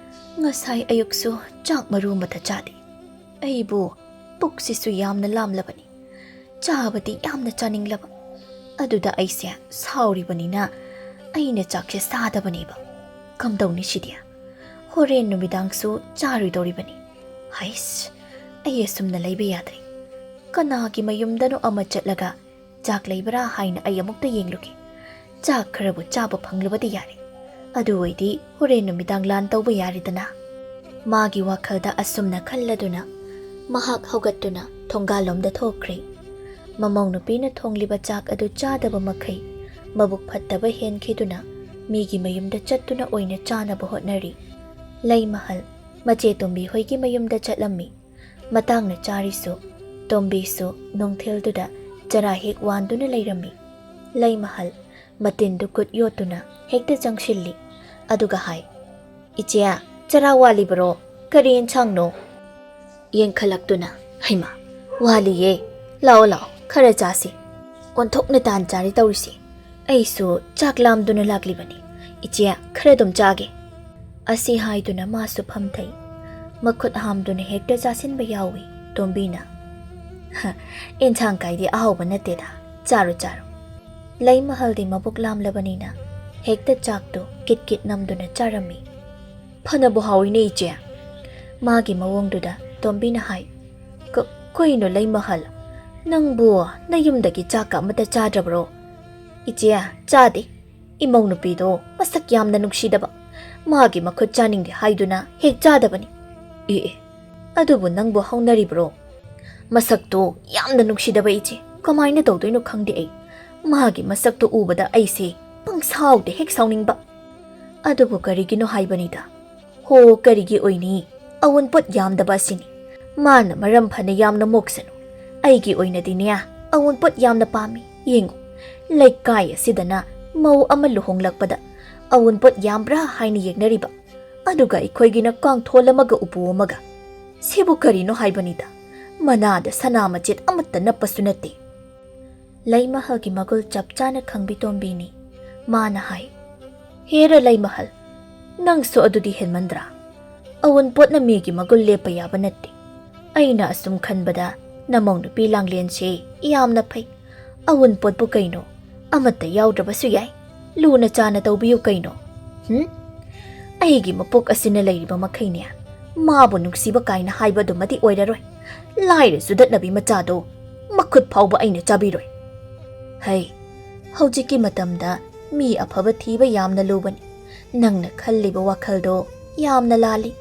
ꯉꯁꯥꯏ ꯑꯌꯨꯛꯁꯨ ꯆꯥꯛ ꯃꯔꯨ ꯑꯃꯠꯇ ꯆꯥꯗꯦ꯫ ꯑꯩꯕꯨ ꯄꯨꯛꯁꯤꯁꯨ ꯌꯥꯝꯅ ꯂꯥꯝꯂꯕꯅꯤ꯫ ꯆꯥꯕꯗꯤ ꯌꯥꯝꯅ ꯆꯥꯅꯤꯡꯂꯕ꯫ ꯑꯗꯨꯗ ꯑꯩꯁꯦ ꯁꯥꯎꯔꯤꯕꯅꯤꯅ ꯑꯩꯅ ꯆꯥꯛꯁꯦ ꯆꯥꯗꯕꯅꯦꯕ꯫ ꯀꯝꯗꯧꯅꯤ ꯁꯤꯗꯤ? ꯍꯣꯔꯦꯟ ꯅꯨꯃꯤꯗꯥꯡꯁꯨ ꯆꯥꯔꯣꯏꯗꯧꯔꯤꯕꯅꯤ꯫ ꯍꯩꯁ, ꯑꯩ ꯑꯁꯨꯝꯅ ꯂꯩꯕ ꯌꯥꯗ꯭ꯔꯦ꯫ ꯀꯅꯥꯒꯤ ꯃꯌꯨꯝꯗꯅꯣ ꯑꯃ ꯆꯠꯂꯒ ꯆꯥꯛ ꯂꯩꯕ꯭ꯔꯥ ꯍꯥꯏꯅ ꯑꯩ ꯑꯃꯨꯛꯇ ꯌꯦꯡꯂꯨꯒꯦ꯫ ꯆꯥꯛ ꯈꯔꯕꯨ ꯆꯥꯕ ꯐꯪꯂꯕꯗꯤ ꯌꯥꯔꯦ꯫ ꯑꯗꯨ ꯑꯣꯏꯗꯤ ꯍꯣꯔꯦꯟ ꯅꯨꯃꯤꯗꯥꯡ ꯂꯥꯟ ꯇꯧꯕ ꯌꯥꯔꯦꯗꯅ"꯫ ꯃꯥꯒꯤ ꯋꯥꯈꯜꯗ ꯑꯁꯨꯝꯅ ꯈꯜꯂꯗꯨꯅ ꯃꯍꯥꯛ ꯍꯧꯒꯠꯇꯨꯅ ꯊꯣꯡꯒꯥꯜꯂꯣꯝꯗ ꯊꯣꯛꯈ꯭ꯔꯦ꯫ ꯃꯃꯧ ꯅꯨꯄꯤꯅ ꯊꯣꯡꯂꯤꯕ ꯆꯥꯛ ꯑꯗꯨ ꯆꯥꯗꯕ ꯃꯈꯩ ꯃꯕꯨꯛ ꯐꯠꯇꯕ ꯍꯦꯟꯈꯤꯗꯨꯅ ꯃꯤꯒꯤ ꯃꯌꯨꯝꯗ ꯆꯠꯇꯨꯅ ꯑꯣꯏꯅ ꯆꯥꯅꯕ ꯍꯣꯠꯅꯔꯤ꯫ ꯂꯩꯃꯍꯜ ꯃꯆꯦ ꯇꯣꯝꯕꯤ ꯍꯣꯏꯒꯤ ꯃꯌꯨꯝꯗ ꯆꯠꯂꯝꯃꯤ꯫ ꯃꯇꯥꯡꯅ ꯆꯥꯔꯤꯁꯨ ꯇꯣꯝꯕꯤꯁꯨ ꯅꯨꯡꯊꯤꯜꯗꯨꯗ ꯆꯔꯥ ꯍꯦꯛ ꯋꯥꯟꯗꯨꯅ ꯂꯩꯔꯝꯃꯤ꯫ ꯂꯩꯃꯍꯜ ꯃꯇꯤꯟꯗꯨ ꯈꯨꯠ ꯌꯣꯠꯇꯨꯅ ꯍꯦꯛꯇ ꯆꯪꯁꯤꯜꯂꯤ꯫ ꯑꯗꯨꯒ ꯍꯥꯏ, "ꯏꯆꯦ, ꯆꯔꯥ ꯋꯥꯠꯂꯤꯕꯔꯣ? ꯀꯔꯤ ꯌꯦꯟꯁꯥꯡꯅꯣ?" ꯌꯦꯡꯈꯠꯂꯛꯇꯨꯅ, "ꯍꯩꯃꯥ, ꯋꯥꯠꯂꯤꯌꯦ꯫ ꯂꯥꯛꯑꯣ, ꯂꯥꯛꯑꯣ, ꯈꯔ ꯆꯥꯁꯤ꯫ ꯑꯣꯟꯊꯣꯛꯅ ꯇꯥꯟ ꯆꯥꯔꯦ ꯇꯧꯔꯤꯁꯦ꯫ ꯑꯩꯁꯨ ꯆꯥꯛ ꯂꯥꯝꯗꯨꯅ ꯂꯥꯛꯂꯤꯕꯅꯤ꯫ ꯏꯆꯦ, ꯈꯔ ꯑꯗꯨꯝ ꯆꯥꯒꯦ꯫" ꯑꯁꯤ ꯍꯥꯏꯗꯨꯅ ꯃꯥꯁꯨ ꯐꯝꯊꯩ꯫ ꯃꯈꯨꯠ ꯍꯥꯝꯗꯨꯅ ꯍꯦꯛꯇ ꯆꯥꯁꯤꯟꯕ ꯌꯥꯎꯏ ꯇꯣꯝꯕꯤꯅ꯫ "ꯍ, ꯑꯦꯟꯁꯥꯡ ꯀꯥꯏꯗꯤ ꯑꯍꯥꯎꯕ ꯅꯠꯇꯦꯗ꯫ ꯆꯥꯔꯣ, ꯆꯥꯔꯣ꯫" ꯂꯩꯃꯍꯜꯗꯤ ꯃꯕꯨꯛ ꯂꯥꯝꯂꯕꯅꯤꯅ ꯍꯦꯛꯇ ꯆꯥꯛꯇꯨ ꯀꯤꯠ ꯀꯤꯠ ꯅꯝꯗꯨꯅ ꯆꯥꯔꯝꯃꯤ꯫ "ꯐꯅꯕꯨ ꯍꯥꯎꯏꯅꯦ, ꯏꯆꯦ꯫" ꯃꯥꯒꯤ ꯃꯑꯣꯡꯗꯨꯗ ꯇꯣꯝꯕꯤꯅ ꯍꯥꯏ, "ꯀ-, ꯀꯩꯅꯣ ꯂꯩꯃꯍꯜ, ꯅꯪꯕꯨ ꯅꯌꯨꯝꯗꯒꯤ ꯆꯥꯛꯀ ꯑꯃꯠꯇ ꯆꯥꯗ꯭ꯔꯕ꯭ꯔꯣ?" "ꯏꯆꯦ, ꯆꯥꯗꯦ꯫ ꯏꯃꯧ ꯅꯨꯄꯤꯗꯣ ꯃꯁꯛ ꯌꯥꯝꯅ ꯅꯨꯡꯁꯤꯗꯕ, ꯃꯥꯒꯤ ꯃꯈꯨꯠ ꯆꯥꯅꯤꯡꯗꯦ ꯍꯥꯏꯗꯨꯅ ꯍꯦꯛ ꯆꯥꯗꯕꯅꯤ꯫" "ꯑꯦ, ꯑꯦ, ꯑꯗꯨꯕꯨ ꯅꯪꯕꯨ ꯍꯧꯅꯔꯤꯕ꯭ꯔꯣ?" "ꯃꯁꯛꯇꯣ ꯌꯥꯝꯅ ꯅꯨꯡꯁꯤꯗꯕ, ꯏꯆꯦ꯫ ꯀꯃꯥꯏꯅ ꯇꯧꯗꯣꯏꯅꯣ ꯈꯪꯗꯦ ꯑꯩ꯫ ꯃꯥꯒꯤ ꯃꯁꯛꯇꯣ ꯎꯕꯗ ꯑꯩꯁꯦ ꯄꯪꯁꯥꯎꯗ ꯍꯦꯛ ꯁꯥꯎꯅꯤꯡꯕ꯫" "ꯑꯗꯨꯕꯨ ꯀꯔꯤꯒꯤꯅꯣ ꯍꯥꯏꯕꯅꯤꯗ?" "ꯍꯣ, ꯀꯔꯤꯒꯤ ꯑꯣꯏꯅꯤ? ꯑꯋꯨꯟꯄꯣꯠ ꯌꯥꯝꯗꯕ ꯑꯁꯤꯅꯤ꯫ ꯃꯥꯅ ꯃꯔꯝ ꯐꯅ ꯌꯥꯝꯅ ꯃꯣꯛꯁꯅꯨ꯫ ꯑꯩꯒꯤ ꯑꯣꯏꯅꯗꯤꯅꯦ, ꯑꯋꯨꯟꯄꯣꯠ ꯌꯥꯝꯅ ꯄꯥꯝꯃꯤ꯫ ꯌꯦꯡꯉꯨ, ꯂꯩꯀꯥꯏ ꯑꯁꯤꯗꯅ ꯃꯧ ꯑꯃ ꯂꯨꯍꯣꯡꯂꯛꯄꯗ ꯑꯋꯨꯟꯄꯣꯠ ꯌꯥꯝꯕ꯭ꯔꯥ ꯍꯥꯏꯅ ꯌꯦꯡꯅꯔꯤꯕ, ꯑꯗꯨꯒ ꯑꯩꯈꯣꯏꯒꯤꯅ ꯀꯥꯡꯊꯣꯜ ꯑꯃꯒ ꯎꯄꯨ ꯑꯃꯒ꯫ ꯁꯤꯕꯨ ꯀꯔꯤꯅꯣ ꯍꯥꯏꯕꯅꯤꯗ? ꯃꯅꯥꯗ ꯁꯅꯥ ꯃꯆꯦꯠ ꯑꯃꯠꯇ ꯅꯞꯄꯁꯨ ꯅꯠꯇꯦ꯫" ꯂꯩꯃꯍꯜꯒꯤ ꯃꯒꯨꯜ ꯆꯞ ꯆꯥꯅ ꯈꯪꯕꯤ ꯇꯣꯝꯕꯤꯅꯤ꯫ ꯃꯥꯅ ꯍꯥꯏ, "ꯍꯦꯔ ꯂꯩꯃꯍꯜ, ꯅꯪꯁꯨ ꯑꯗꯨꯗꯤ ꯍꯦꯟꯃꯟꯗ꯭ꯔꯥ? ꯑꯋꯨꯟꯄꯣꯠꯅ ꯃꯤꯒꯤ ꯃꯒꯨꯜ ꯂꯦꯞꯄ ꯌꯥꯕ ꯅꯠꯇꯦ꯫ ꯑꯩꯅ ꯑꯁꯨꯝ ꯈꯟꯕꯗ ꯅꯃꯧ ꯅꯨꯄꯤ ꯂꯥꯡꯂꯦꯟꯁꯦ ꯌꯥꯝꯅ ꯐꯩ꯫ ꯑꯋꯨꯟꯄꯣꯠꯄꯨ ꯀꯩꯅꯣ, ꯑꯃꯠꯇ ꯌꯥꯎꯗ꯭ꯔꯕꯁꯨ ꯌꯥꯏ꯫ ꯂꯨꯅ ꯆꯥꯅ ꯇꯧꯕꯤꯌꯨ ꯀꯩꯅꯣ꯫ ꯍꯨꯝ? ꯑꯩꯒꯤ ꯃꯄꯣꯛ ꯑꯁꯤꯅ ꯂꯩꯔꯤꯕ ꯃꯈꯩꯅꯦ, ꯃꯥꯕꯨ ꯅꯨꯡꯁꯤꯕ ꯀꯥꯏꯅ ꯍꯥꯏꯕ ꯑꯗꯨꯃꯗꯤ ꯑꯣꯏꯔꯔꯣꯏ꯫ ꯂꯥꯏꯔ ꯆꯨꯗꯠꯅꯕꯤ ꯃꯆꯥꯗꯣ ꯃꯈꯨꯠ ꯐꯥꯎꯕ ꯑꯩꯅ ꯆꯥꯕꯤꯔꯣꯏ꯫" "ꯍꯩ, ꯍꯧꯖꯤꯛꯀꯤ ꯃꯇꯝꯗ ꯃꯤ ꯑꯐꯕ ꯊꯤꯕ ꯌꯥꯝꯅ ꯂꯨꯕꯅꯤ꯫ ꯅꯪꯅ ꯈꯜꯂꯤꯕ ꯋꯥꯈꯜꯗꯣ ꯌꯥꯝꯅ ꯂꯥꯜꯂꯤ꯫"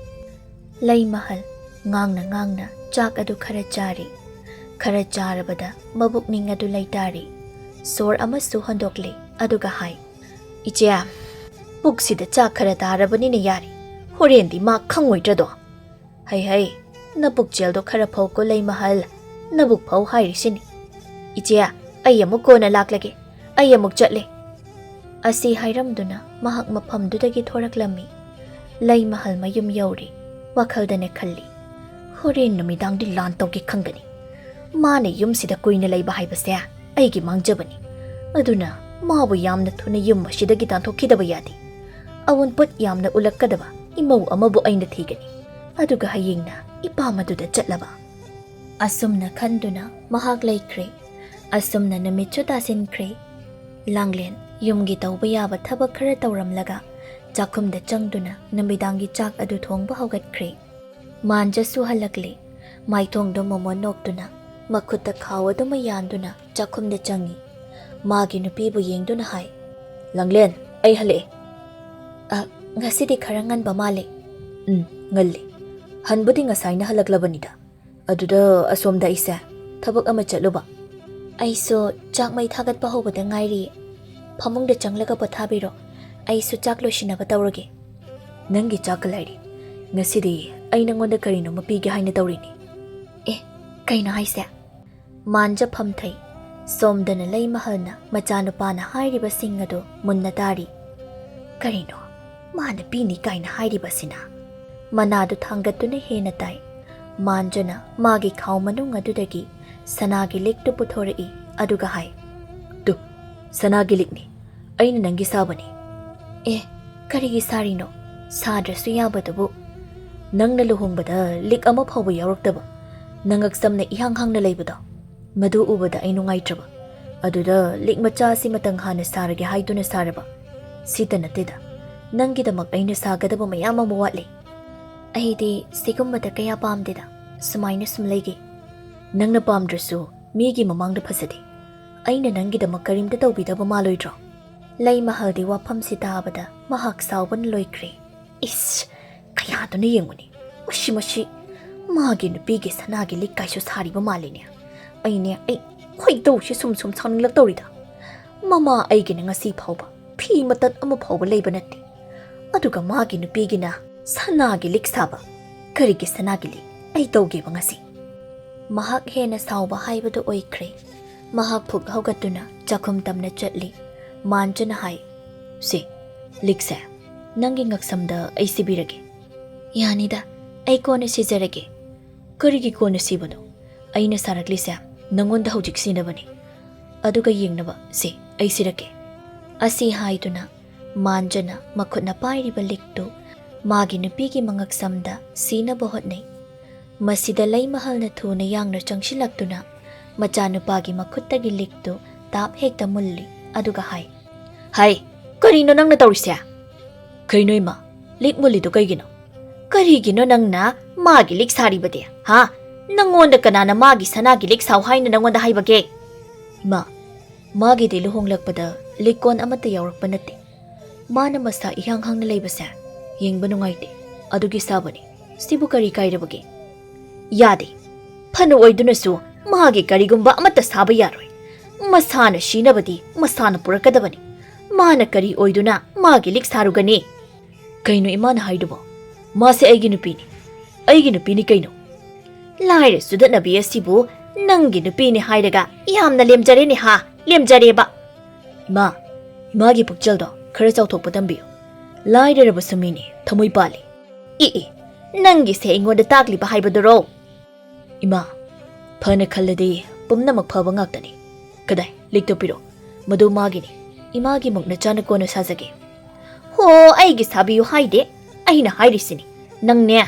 ꯂꯩꯃꯍꯜ ꯉꯥꯡꯅ ꯉꯥꯡꯅ ꯆꯥꯛ ꯑꯗꯨ ꯈꯔ ꯆꯥꯔꯤ꯫ ꯈꯔ ꯆꯥꯔꯕꯗ ꯃꯕꯨꯛꯅꯤꯡ ꯑꯗꯨ ꯂꯩꯇꯥꯔꯤ꯫ ꯁꯣꯔ ꯑꯃꯁꯨ ꯍꯣꯟꯗꯣꯛꯂꯤ, ꯑꯗꯨꯒ ꯍꯥꯏ, "ꯏꯆꯦ, ꯄꯨꯛꯁꯤꯗ ꯆꯥꯛ ꯈꯔ ꯇꯥꯔꯕꯅꯤꯅ ꯌꯥꯔꯦ꯫ ꯍꯣꯔꯦꯟꯗꯤ ꯃꯥ ꯈꯪꯉꯣꯏꯗ꯭ꯔꯗꯣ?" "ꯍꯩ ꯍꯩ, ꯅꯄꯨꯛꯆꯦꯜꯗꯣ ꯈꯔ ꯐꯧꯀꯣ ꯂꯩꯃꯍꯜ꯫ ꯅꯕꯨꯛ ꯐꯧ ꯍꯥꯏꯔꯤꯁꯤꯅꯤ꯫ "ꯏꯆꯦ, ꯑꯩ ꯑꯃꯨꯛ ꯀꯣꯟꯅ ꯂꯥꯛꯂꯒꯦ꯫ ꯑꯩ ꯑꯃꯨꯛ ꯆꯠꯂꯦ꯫" ꯑꯁꯤ ꯍꯥꯏꯔꯝꯗꯨꯅ ꯃꯍꯥꯛ ꯃꯐꯝꯗꯨꯗꯒꯤ ꯊꯣꯔꯛꯂꯝꯃꯤ꯫ ꯂꯩꯃꯍꯜ ꯃꯌꯨꯝ ꯌꯧꯔꯦ꯫ ꯋꯥꯈꯜꯗꯅ ꯈꯜꯂꯤ, "ꯍꯣꯔꯦꯟ ꯅꯨꯃꯤꯗꯥꯡꯗꯤ ꯂꯥꯟ ꯇꯧꯒꯦ ꯈꯪꯒꯅꯤ꯫ ꯃꯥꯅ ꯌꯨꯝꯁꯤꯗ ꯀꯨꯏꯅ ꯂꯩꯕ ꯍꯥꯏꯕꯁꯦ ꯑꯩꯒꯤ ꯃꯥꯡꯖꯕꯅꯤ꯫ ꯑꯗꯨꯅ ꯃꯥꯕꯨ ꯌꯥꯝꯅ ꯊꯨꯅ ꯌꯨꯝ ꯑꯁꯤꯗꯒꯤ ꯇꯥꯟꯊꯣꯛꯈꯤꯗꯕ ꯌꯥꯗꯦ꯫ ꯑꯋꯨꯟꯄꯣꯠ ꯌꯥꯝꯅ ꯎꯠꯂꯛꯀꯗꯕ ꯏꯃꯧ ꯑꯃꯕꯨ ꯑꯩꯅ ꯊꯤꯒꯅꯤ꯫ ꯑꯗꯨꯒ ꯍꯌꯦꯡꯅ ꯏꯄꯥꯝ ꯑꯗꯨꯗ ꯆꯠꯂꯕ꯫" ꯑꯁꯨꯝꯅ ꯈꯟꯗꯨꯅ ꯃꯍꯥꯛ ꯂꯩꯈ꯭ꯔꯦ꯫ ꯑꯁꯨꯝꯅ ꯅꯨꯃꯤꯠꯁꯨ ꯇꯥꯁꯤꯟꯈ꯭ꯔꯦ꯫ ꯂꯥꯡꯂꯦꯟ ꯌꯨꯝꯒꯤ ꯇꯧꯕ ꯌꯥꯕ ꯊꯕꯛ ꯈꯔ ꯇꯧꯔꯝꯂꯒ ꯆꯥꯛꯈꯨꯝꯗ ꯆꯪꯗꯨꯅ ꯅꯨꯃꯤꯗꯥꯡꯒꯤ ꯆꯥꯛ ꯑꯗꯨ ꯊꯣꯡꯕ ꯍꯧꯒꯠꯈ꯭ꯔꯦ꯫ ꯃꯥꯟꯖꯁꯨ ꯍꯜꯂꯛꯂꯦ꯫ ꯃꯥꯏꯊꯣꯡꯗ ꯃꯣꯃꯣꯟ ꯅꯣꯛꯇꯨꯅ ꯃꯈꯨꯠꯇ ꯈꯥꯎ ꯑꯗꯨꯃ ꯌꯥꯟꯗꯨꯅ ꯆꯥꯛꯈꯨꯝꯗ ꯆꯪꯉꯤ꯫ ꯃꯥꯒꯤ ꯅꯨꯄꯤꯕꯨ ꯌꯦꯡꯗꯨꯅ ꯍꯥꯏ, "ꯂꯥꯡꯂꯦꯟ, ꯑꯩ ꯍꯜꯂꯛꯑꯦ꯫" "ꯑ, ꯉꯁꯤꯗꯤ ꯈꯔ ꯉꯟꯕ ꯃꯥꯜꯂꯦ꯫" "ꯎꯝ, ꯉꯜꯂꯤ꯫ ꯍꯟꯕꯨꯗꯤ ꯉꯁꯥꯏꯅ ꯍꯜꯂꯛꯂꯕꯅꯤꯗ꯫ ꯑꯗꯨꯗ ꯑꯁꯣꯝꯗ ꯑꯩꯁꯦ ꯊꯕꯛ ꯑꯃ ꯆꯠꯂꯨꯕ꯫" "ꯑꯩꯁꯨ ꯆꯥꯛ ꯃꯩ ꯊꯥꯒꯠꯄ ꯍꯧꯕꯗ ꯉꯥꯏꯔꯤ꯫ ꯐꯃꯨꯡꯗ ꯆꯪꯂꯒ ꯄꯣꯊꯥꯕꯤꯔꯣ꯫ ꯑꯩꯁꯨ ꯆꯥꯛ ꯂꯣꯏꯁꯤꯟꯅꯕ ꯇꯧꯔꯒꯦ꯫" "ꯅꯪꯒꯤ ꯆꯥꯛꯀ ꯂꯥꯏꯔꯤ꯫ ꯉꯁꯤꯗꯤ ꯑꯩ ꯅꯪꯉꯣꯟꯗ ꯀꯔꯤꯅꯣꯃ ꯄꯤꯒꯦ ꯍꯥꯏꯅ ꯇꯧꯔꯤꯅꯤ꯫" "ꯑꯦ, ꯀꯩꯅꯣ ꯍꯥꯏꯁꯦ?" ꯃꯥꯟꯖ ꯐꯝꯊꯩ꯫ ꯁꯣꯝꯗꯅ ꯂꯩꯃꯍꯜꯅ ꯃꯆꯥꯅꯨꯄꯥꯅ ꯍꯥꯏꯔꯤꯕꯁꯤꯡ ꯑꯗꯨ ꯃꯨꯟꯅ ꯇꯥꯔꯤ꯫ "ꯀꯔꯤꯅꯣ ꯃꯥꯅ ꯄꯤꯅꯤ ꯀꯥꯏꯅ ꯍꯥꯏꯔꯤꯕꯁꯤꯅ?" ꯃꯅꯥꯗꯨ ꯊꯥꯡꯒꯠꯇꯨꯅ ꯍꯦꯟꯅ ꯇꯥꯏ꯫ ꯃꯥꯟꯖꯅ ꯃꯥꯒꯤ ꯈꯥꯎ ꯃꯅꯨꯡ ꯑꯗꯨꯗꯒꯤ ꯁꯅꯥꯒꯤ ꯂꯤꯛꯇꯨ ꯄꯨꯊꯣꯔꯛꯏ꯫ ꯑꯗꯨꯒ ꯍꯥꯏ, "ꯇꯨ, ꯁꯅꯥꯒꯤ ꯂꯤꯛꯅꯤ꯫ ꯑꯩꯅ ꯅꯪꯒꯤ ꯁꯥꯕꯅꯤ꯫" "ꯑꯦ, ꯀꯔꯤꯒꯤ ꯁꯥꯔꯤꯅꯣ? ꯁꯥꯗ꯭ꯔꯁꯨ ꯌꯥꯕꯗꯨꯕꯨ꯫" "ꯅꯪꯅ ꯂꯨꯍꯣꯡꯕꯗ ꯂꯤꯛ ꯑꯃ ꯐꯥꯎꯕ ꯌꯥꯎꯔꯛꯇꯕ, ꯅꯉꯛꯁꯝꯅ ꯏꯍꯥꯡ ꯍꯥꯡꯅ ꯂꯩꯕꯗꯣ, ꯃꯗꯨ ꯎꯕꯗ ꯑꯩ ꯅꯨꯡꯉꯥꯏꯇ꯭ꯔꯕ꯫ ꯑꯗꯨꯗ ꯂꯤꯛ ꯃꯆꯥ ꯑꯁꯤꯃꯇꯪ ꯍꯥꯟꯅ ꯁꯥꯔꯒꯦ ꯍꯥꯏꯗꯨꯅ ꯁꯥꯔꯕ꯫ ꯁꯤꯇ ꯅꯠꯇꯦꯗ, ꯅꯪꯒꯤꯗꯃꯛ ꯑꯩꯅ ꯁꯥꯒꯗꯕ ꯃꯌꯥꯝ ꯑꯃ ꯋꯥꯠꯂꯤ꯫" "ꯑꯩꯗꯤ ꯁꯤꯒꯨꯝꯕꯗ ꯀꯌꯥ ꯄꯥꯝꯗꯦꯗ, ꯁꯨꯃꯥꯏꯅ ꯁꯨꯝ ꯂꯩꯒꯦ꯫" "ꯅꯪꯅ ꯄꯥꯝꯗ꯭ꯔꯁꯨ ꯃꯤꯒꯤ ꯃꯃꯥꯡꯗ ꯐꯖꯗꯦ꯫ ꯑꯩꯅ ꯅꯪꯒꯤꯗꯃꯛ ꯀꯔꯤꯝꯇ ꯇꯧꯕꯤꯗꯕ ꯃꯥꯜꯂꯣꯏꯗ꯭ꯔꯣ?" ꯂꯩꯃꯍꯜꯗꯤ ꯋꯥꯐꯝꯁꯤ ꯇꯥꯕꯗ ꯃꯍꯥꯛ ꯁꯥꯎꯕꯅ ꯂꯣꯏꯈ꯭ꯔꯦ꯫ "ꯏꯁ, ꯀꯌꯥꯗꯨꯅ ꯌꯦꯡꯉꯨꯅꯦ꯫ ꯃꯁꯤ, ꯃꯁꯤ ꯃꯥꯒꯤ ꯅꯨꯄꯤꯒꯤ ꯁꯅꯥꯒꯤ ꯂꯤꯛ ꯀꯥꯏꯁꯨ ꯁꯥꯔꯤꯕ ꯃꯥꯜꯂꯤꯅꯦ꯫ ꯑꯩꯅꯦ, ꯑꯩ ꯈꯣꯏꯗꯧꯁꯤ ꯁꯨꯝ ꯁꯨꯝ ꯁꯥꯎꯅꯤꯡꯂꯛꯇꯧꯔꯤꯗ꯫ ꯃꯃꯥ ꯑꯩꯒꯤꯅ ꯉꯁꯤ ꯐꯥꯎꯕ ꯐꯤ ꯃꯇꯠ ꯑꯃ ꯐꯥꯎꯕ ꯂꯩꯕ ꯅꯠꯇꯦ꯫ ꯑꯗꯨꯒ ꯃꯥꯒꯤ ꯅꯨꯄꯤꯒꯤꯅ ꯁꯅꯥꯒꯤ ꯂꯤꯛ ꯁꯥꯕ꯫ ꯀꯔꯤꯒꯤ ꯁꯅꯥꯒꯤ ꯂꯤꯛ? ꯑꯩ ꯇꯧꯒꯦꯕ ꯉꯁꯤ?" ꯃꯍꯥꯛ ꯍꯦꯟꯅ ꯁꯥꯎꯕ ꯍꯥꯏꯕꯗꯨ ꯑꯣꯏꯈ꯭ꯔꯦ꯫ ꯃꯍꯥꯛ ꯐꯨꯛ ꯍꯧꯒꯠꯇꯨꯅ ꯆꯥꯛꯈꯨꯝ ꯇꯝꯅ ꯆꯠꯂꯤ꯫ ꯃꯥꯟꯖꯨꯅ ꯍꯥꯏ, "ꯁꯦ, ꯂꯤꯛꯁꯦ ꯅꯪꯒꯤ ꯉꯛꯁꯝꯗ ꯑꯩ ꯁꯤꯕꯤꯔꯒꯦ꯫" "ꯌꯥꯅꯤꯗ, ꯑꯩ ꯀꯣꯟꯅ ꯁꯤꯖꯔꯒꯦ꯫" "ꯀꯔꯤꯒꯤ ꯀꯣꯟꯅ ꯁꯤꯕꯅꯣ? ꯑꯩꯅ ꯁꯥꯔꯛꯂꯤꯁꯦ ꯅꯪꯉꯣꯟꯗ ꯍꯧꯖꯤꯛ ꯁꯤꯅꯕꯅꯤ꯫ ꯑꯗꯨꯒ ꯌꯦꯡꯅꯕ, ꯁꯦ, ꯑꯩ ꯁꯤꯔꯛꯀꯦ꯫" ꯑꯁꯤ ꯍꯥꯏꯗꯨꯅ ꯃꯥꯟꯖꯨꯅ ꯃꯈꯨꯠꯅ ꯄꯥꯏꯔꯤꯕ ꯂꯤꯛꯇꯨ ꯃꯥꯒꯤ ꯅꯨꯄꯤꯒꯤ ꯃꯉꯛꯁꯝꯗ ꯁꯤꯅꯕ ꯍꯣꯠꯅꯩ꯫ ꯃꯁꯤꯗ ꯂꯩꯃꯍꯜꯅ ꯊꯨꯅ ꯌꯥꯡꯅ ꯆꯪꯁꯤꯜꯂꯛꯇꯨꯅ ꯃꯆꯥꯅꯨꯄꯥꯒꯤ ꯃꯈꯨꯠꯇꯒꯤ ꯂꯤꯛꯇꯨ ꯇꯥꯞ ꯍꯦꯛꯇ ꯃꯨꯜꯂꯤ꯫ ꯑꯗꯨꯒ ꯍꯥꯏ, "ꯍꯥꯏ, ꯀꯔꯤꯅꯣ ꯅꯪꯅ ꯇꯧꯔꯤꯁꯦ?" "ꯀꯩꯅꯣ ꯏꯃꯥ, ꯂꯤꯛ ꯃꯨꯜꯂꯤꯗꯣ ꯀꯩꯒꯤꯅꯣ?" "ꯀꯔꯤꯒꯤꯅꯣ ꯅꯪꯅ ꯃꯥꯒꯤ ꯂꯤꯛ ꯁꯥꯔꯤꯕꯗꯤ, ꯍꯥ? ꯅꯪꯉꯣꯟꯗ ꯀꯅꯥꯅ ꯃꯥꯒꯤ ꯁꯅꯥꯒꯤ ꯂꯤꯛ ꯁꯥꯎ ꯍꯥꯏꯅ ꯅꯪꯉꯣꯟꯗ ꯍꯥꯏꯕꯒꯦ?" "ꯏꯃꯥ, ꯃꯥꯒꯤꯗꯤ ꯂꯨꯍꯣꯡꯂꯛꯄꯗ ꯂꯤꯛꯀꯣꯟ ꯑꯃꯠꯇ ꯌꯥꯎꯔꯛꯄ ꯅꯠꯇꯦ꯫ ꯃꯥꯅ ꯃꯁꯥ ꯏꯍꯥꯡ ꯍꯥꯡꯅ ꯂꯩꯕꯁꯦ ꯌꯦꯡꯕ ꯅꯨꯡꯉꯥꯏꯇꯦ, ꯑꯗꯨꯒꯤ ꯁꯥꯕꯅꯤ꯫ ꯁꯤꯕꯨ ꯀꯔꯤ ꯀꯥꯏꯔꯕꯒꯦ?" "ꯌꯥꯗꯦ꯫ ꯐꯅ ꯑꯣꯏꯗꯨꯅꯁꯨ ꯃꯥꯒꯤ ꯀꯔꯤꯒꯨꯝꯕ ꯑꯃꯠꯇ ꯁꯥꯕ ꯌꯥꯔꯣꯏ꯫ ꯃꯁꯥꯅ ꯁꯤꯅꯕꯗꯤ ꯃꯁꯥꯅ ꯄꯨꯔꯛꯀꯗꯕꯅꯤ꯫ ꯃꯥꯅ ꯀꯔꯤ ꯑꯣꯏꯗꯨꯅ ꯃꯥꯒꯤ ꯂꯤꯛ ꯁꯥꯔꯨꯒꯅꯤ?" "ꯀꯩꯅꯣ ꯏꯃꯥꯅ ꯍꯥꯏꯗꯨꯕꯣ? ꯃꯥꯁꯦ ꯑꯩꯒꯤ ꯅꯨꯄꯤꯅꯤ꯫ ꯑꯩꯒꯤ ꯅꯨꯄꯤꯅꯤ ꯀꯩꯅꯣ?" "ꯂꯥꯏꯔ ꯆꯨꯗꯠꯅꯕꯤ ꯑꯁꯤꯕꯨ ꯅꯪꯒꯤ ꯅꯨꯄꯤꯅꯤ ꯍꯥꯏꯔꯒ ꯌꯥꯝꯅ ꯂꯦꯝꯖꯔꯦꯅꯦ ꯍꯥ, ꯂꯦꯝꯖꯔꯦꯕ!" "ꯏꯃꯥ, ꯏꯃꯥꯒꯤ ꯄꯨꯛꯆꯦꯜꯗꯣ ꯈꯔ ꯆꯥꯎꯊꯣꯛꯄ ꯇꯝꯕꯤꯌꯨ꯫ ꯂꯥꯏꯔꯔꯕꯁꯨ ꯃꯤꯅꯤ, ꯊꯃꯣꯏ ꯄꯥꯜꯂꯤ꯫" "ꯏ ꯏ, ꯅꯪꯒꯤꯁꯦ ꯑꯩꯉꯣꯟꯗ ꯇꯥꯛꯂꯤꯕ ꯍꯥꯏꯕꯗꯨꯔꯣ?" "ꯏꯃꯥ, ꯐꯅ ꯈꯜꯂꯗꯤ ꯄꯨꯝꯅꯃꯛ ꯐꯕ ꯉꯥꯛꯇꯅꯤ꯫ ꯀꯗꯥꯏ, ꯂꯤꯛꯇꯣ ꯄꯤꯔꯣ꯫ ꯃꯗꯨ ꯃꯥꯒꯤꯅꯤ꯫ ꯏꯃꯥꯒꯤ ꯃꯨꯛ ꯅꯆꯥꯅ ꯀꯣꯟꯅ ꯁꯥꯖꯒꯦ꯫" "ꯍꯣ, ꯑꯩꯒꯤ ꯁꯥꯕꯤꯌꯨ ꯍꯥꯏꯗꯦ꯫ ꯑꯩꯅ ꯍꯥꯏꯔꯤꯁꯤꯅꯤ꯫ ꯅꯪꯅꯦ,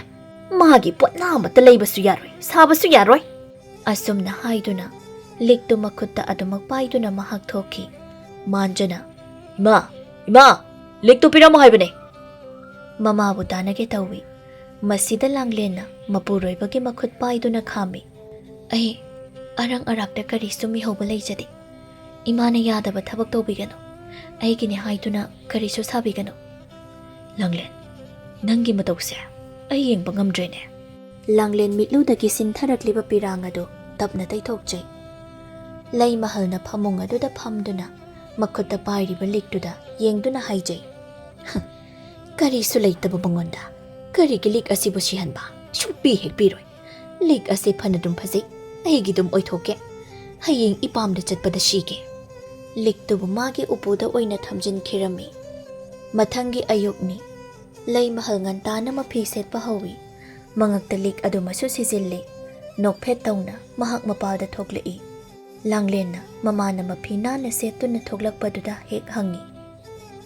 ꯃꯥꯒꯤ ꯄꯣꯠꯅꯥ ꯑꯃꯠꯇ ꯂꯩꯕꯁꯨ ꯌꯥꯔꯣꯏ, ꯁꯥꯕꯁꯨ ꯌꯥꯔꯣꯏ꯫" ꯑꯁꯨꯝꯅ ꯍꯥꯏꯗꯨꯅ ꯂꯤꯛꯇꯨ ꯃꯈꯨꯠꯇ ꯑꯗꯨꯃꯛ ꯄꯥꯏꯗꯨꯅ ꯃꯍꯥꯛ ꯊꯣꯛꯈꯤ꯫ ꯃꯥꯟꯖꯨꯅ, "ꯏꯃꯥ, ꯏꯃꯥ, ꯂꯤꯛꯇꯨ ꯄꯤꯔꯝꯃꯣ ꯍꯥꯏꯕꯅꯦ!" ꯃꯃꯥꯕꯨ ꯇꯥꯟꯅꯒꯦ ꯇꯧꯏ꯫ ꯃꯁꯤꯗ ꯂꯥꯡꯂꯦꯟꯅ ꯃꯄꯨꯔꯣꯏꯕꯒꯤ ꯃꯈꯨꯠ ꯄꯥꯏꯗꯨꯅ ꯈꯥꯝꯃꯤ꯫ "ꯑꯩ ꯑꯔꯪ ꯑꯔꯥꯛꯇ ꯀꯔꯤꯁꯨ ꯃꯤꯍꯧꯕ ꯂꯩꯖꯗꯦ꯫ ꯏꯃꯥꯅ ꯌꯥꯗꯕ ꯊꯕꯛ ꯇꯧꯕꯤꯒꯅꯨ꯫ ꯑꯩꯒꯤꯅꯦ ꯍꯥꯏꯗꯨꯅ ꯀꯔꯤꯁꯨ ꯁꯥꯕꯤꯒꯅꯨ꯫" "ꯂꯥꯡꯂꯦꯟ, ꯅꯪꯒꯤ ꯃꯇꯧꯁꯦ ꯑꯩ ꯌꯦꯡꯕ ꯉꯝꯗ꯭ꯔꯦꯅꯦ꯫" ꯂꯥꯡꯂꯦꯟ ꯃꯤꯠꯂꯨꯗꯒꯤ ꯁꯤꯟꯊꯔꯛꯂꯤꯕ ꯄꯤꯔꯥꯡ ꯑꯗꯨ ꯇꯞꯅ ꯇꯩꯊꯣꯛꯆꯩ꯫ ꯂꯩꯃꯍꯜꯅ ꯐꯃꯨꯡ ꯑꯗꯨꯗ ꯐꯝꯗꯨꯅ ꯃꯈꯨꯠꯇ ꯄꯥꯏꯔꯤꯕ ꯂꯤꯛꯇꯨꯗ ꯌꯦꯡꯗꯨꯅ ꯍꯥꯏꯖꯩ, "ꯍ, ꯀꯔꯤꯁꯨ ꯂꯩꯇꯕ ꯃꯉꯣꯟꯗ ꯀꯔꯤꯒꯤ ꯂꯤꯛ ꯑꯁꯤꯕꯨ ꯁꯤꯍꯟꯕ? ꯁꯨꯡꯄꯤ ꯍꯦꯛ ꯄꯤꯔꯣꯏ꯫ "ꯂꯤꯛ ꯑꯁꯤ ꯐꯅꯗꯨꯝ ꯐꯖꯩ, ꯑꯩꯒꯤꯗꯨꯝ ꯑꯣꯏꯊꯣꯛꯀꯦ꯫ ꯍꯌꯦꯡ ꯏꯄꯥꯝꯗ ꯆꯠꯄꯗ ꯁꯤꯒꯦ"꯫ ꯂꯤꯛꯇꯨꯕꯨ ꯃꯥꯒꯤ ꯎꯄꯨꯗ ꯑꯣꯏꯅ ꯊꯝꯖꯤꯟꯈꯤꯔꯝꯃꯤ꯫ ꯃꯊꯪꯒꯤ ꯑꯌꯨꯛꯅꯤ꯫ ꯂꯩꯃꯍꯜ ꯉꯟꯇꯥꯅ ꯃꯐꯤ ꯁꯦꯠꯄ ꯍꯧꯏ꯫ ꯃꯉꯛꯇ ꯂꯤꯛ ꯑꯗꯨꯃꯁꯨ ꯁꯤꯖꯤꯜꯂꯤ꯫ ꯅꯣꯛꯐꯦꯠ ꯇꯧꯅ ꯃꯍꯥꯛ ꯃꯄꯥꯜꯗ ꯊꯣꯛꯂꯛꯏ꯫ ꯂꯥꯡꯂꯦꯟꯅ ꯃꯃꯥꯅ ꯃꯐꯤ ꯅꯥꯟꯅ ꯁꯦꯠꯇꯨꯅ ꯊꯣꯛꯂꯛꯄꯗꯨꯗ ꯍꯦꯛ ꯍꯪꯉꯤ,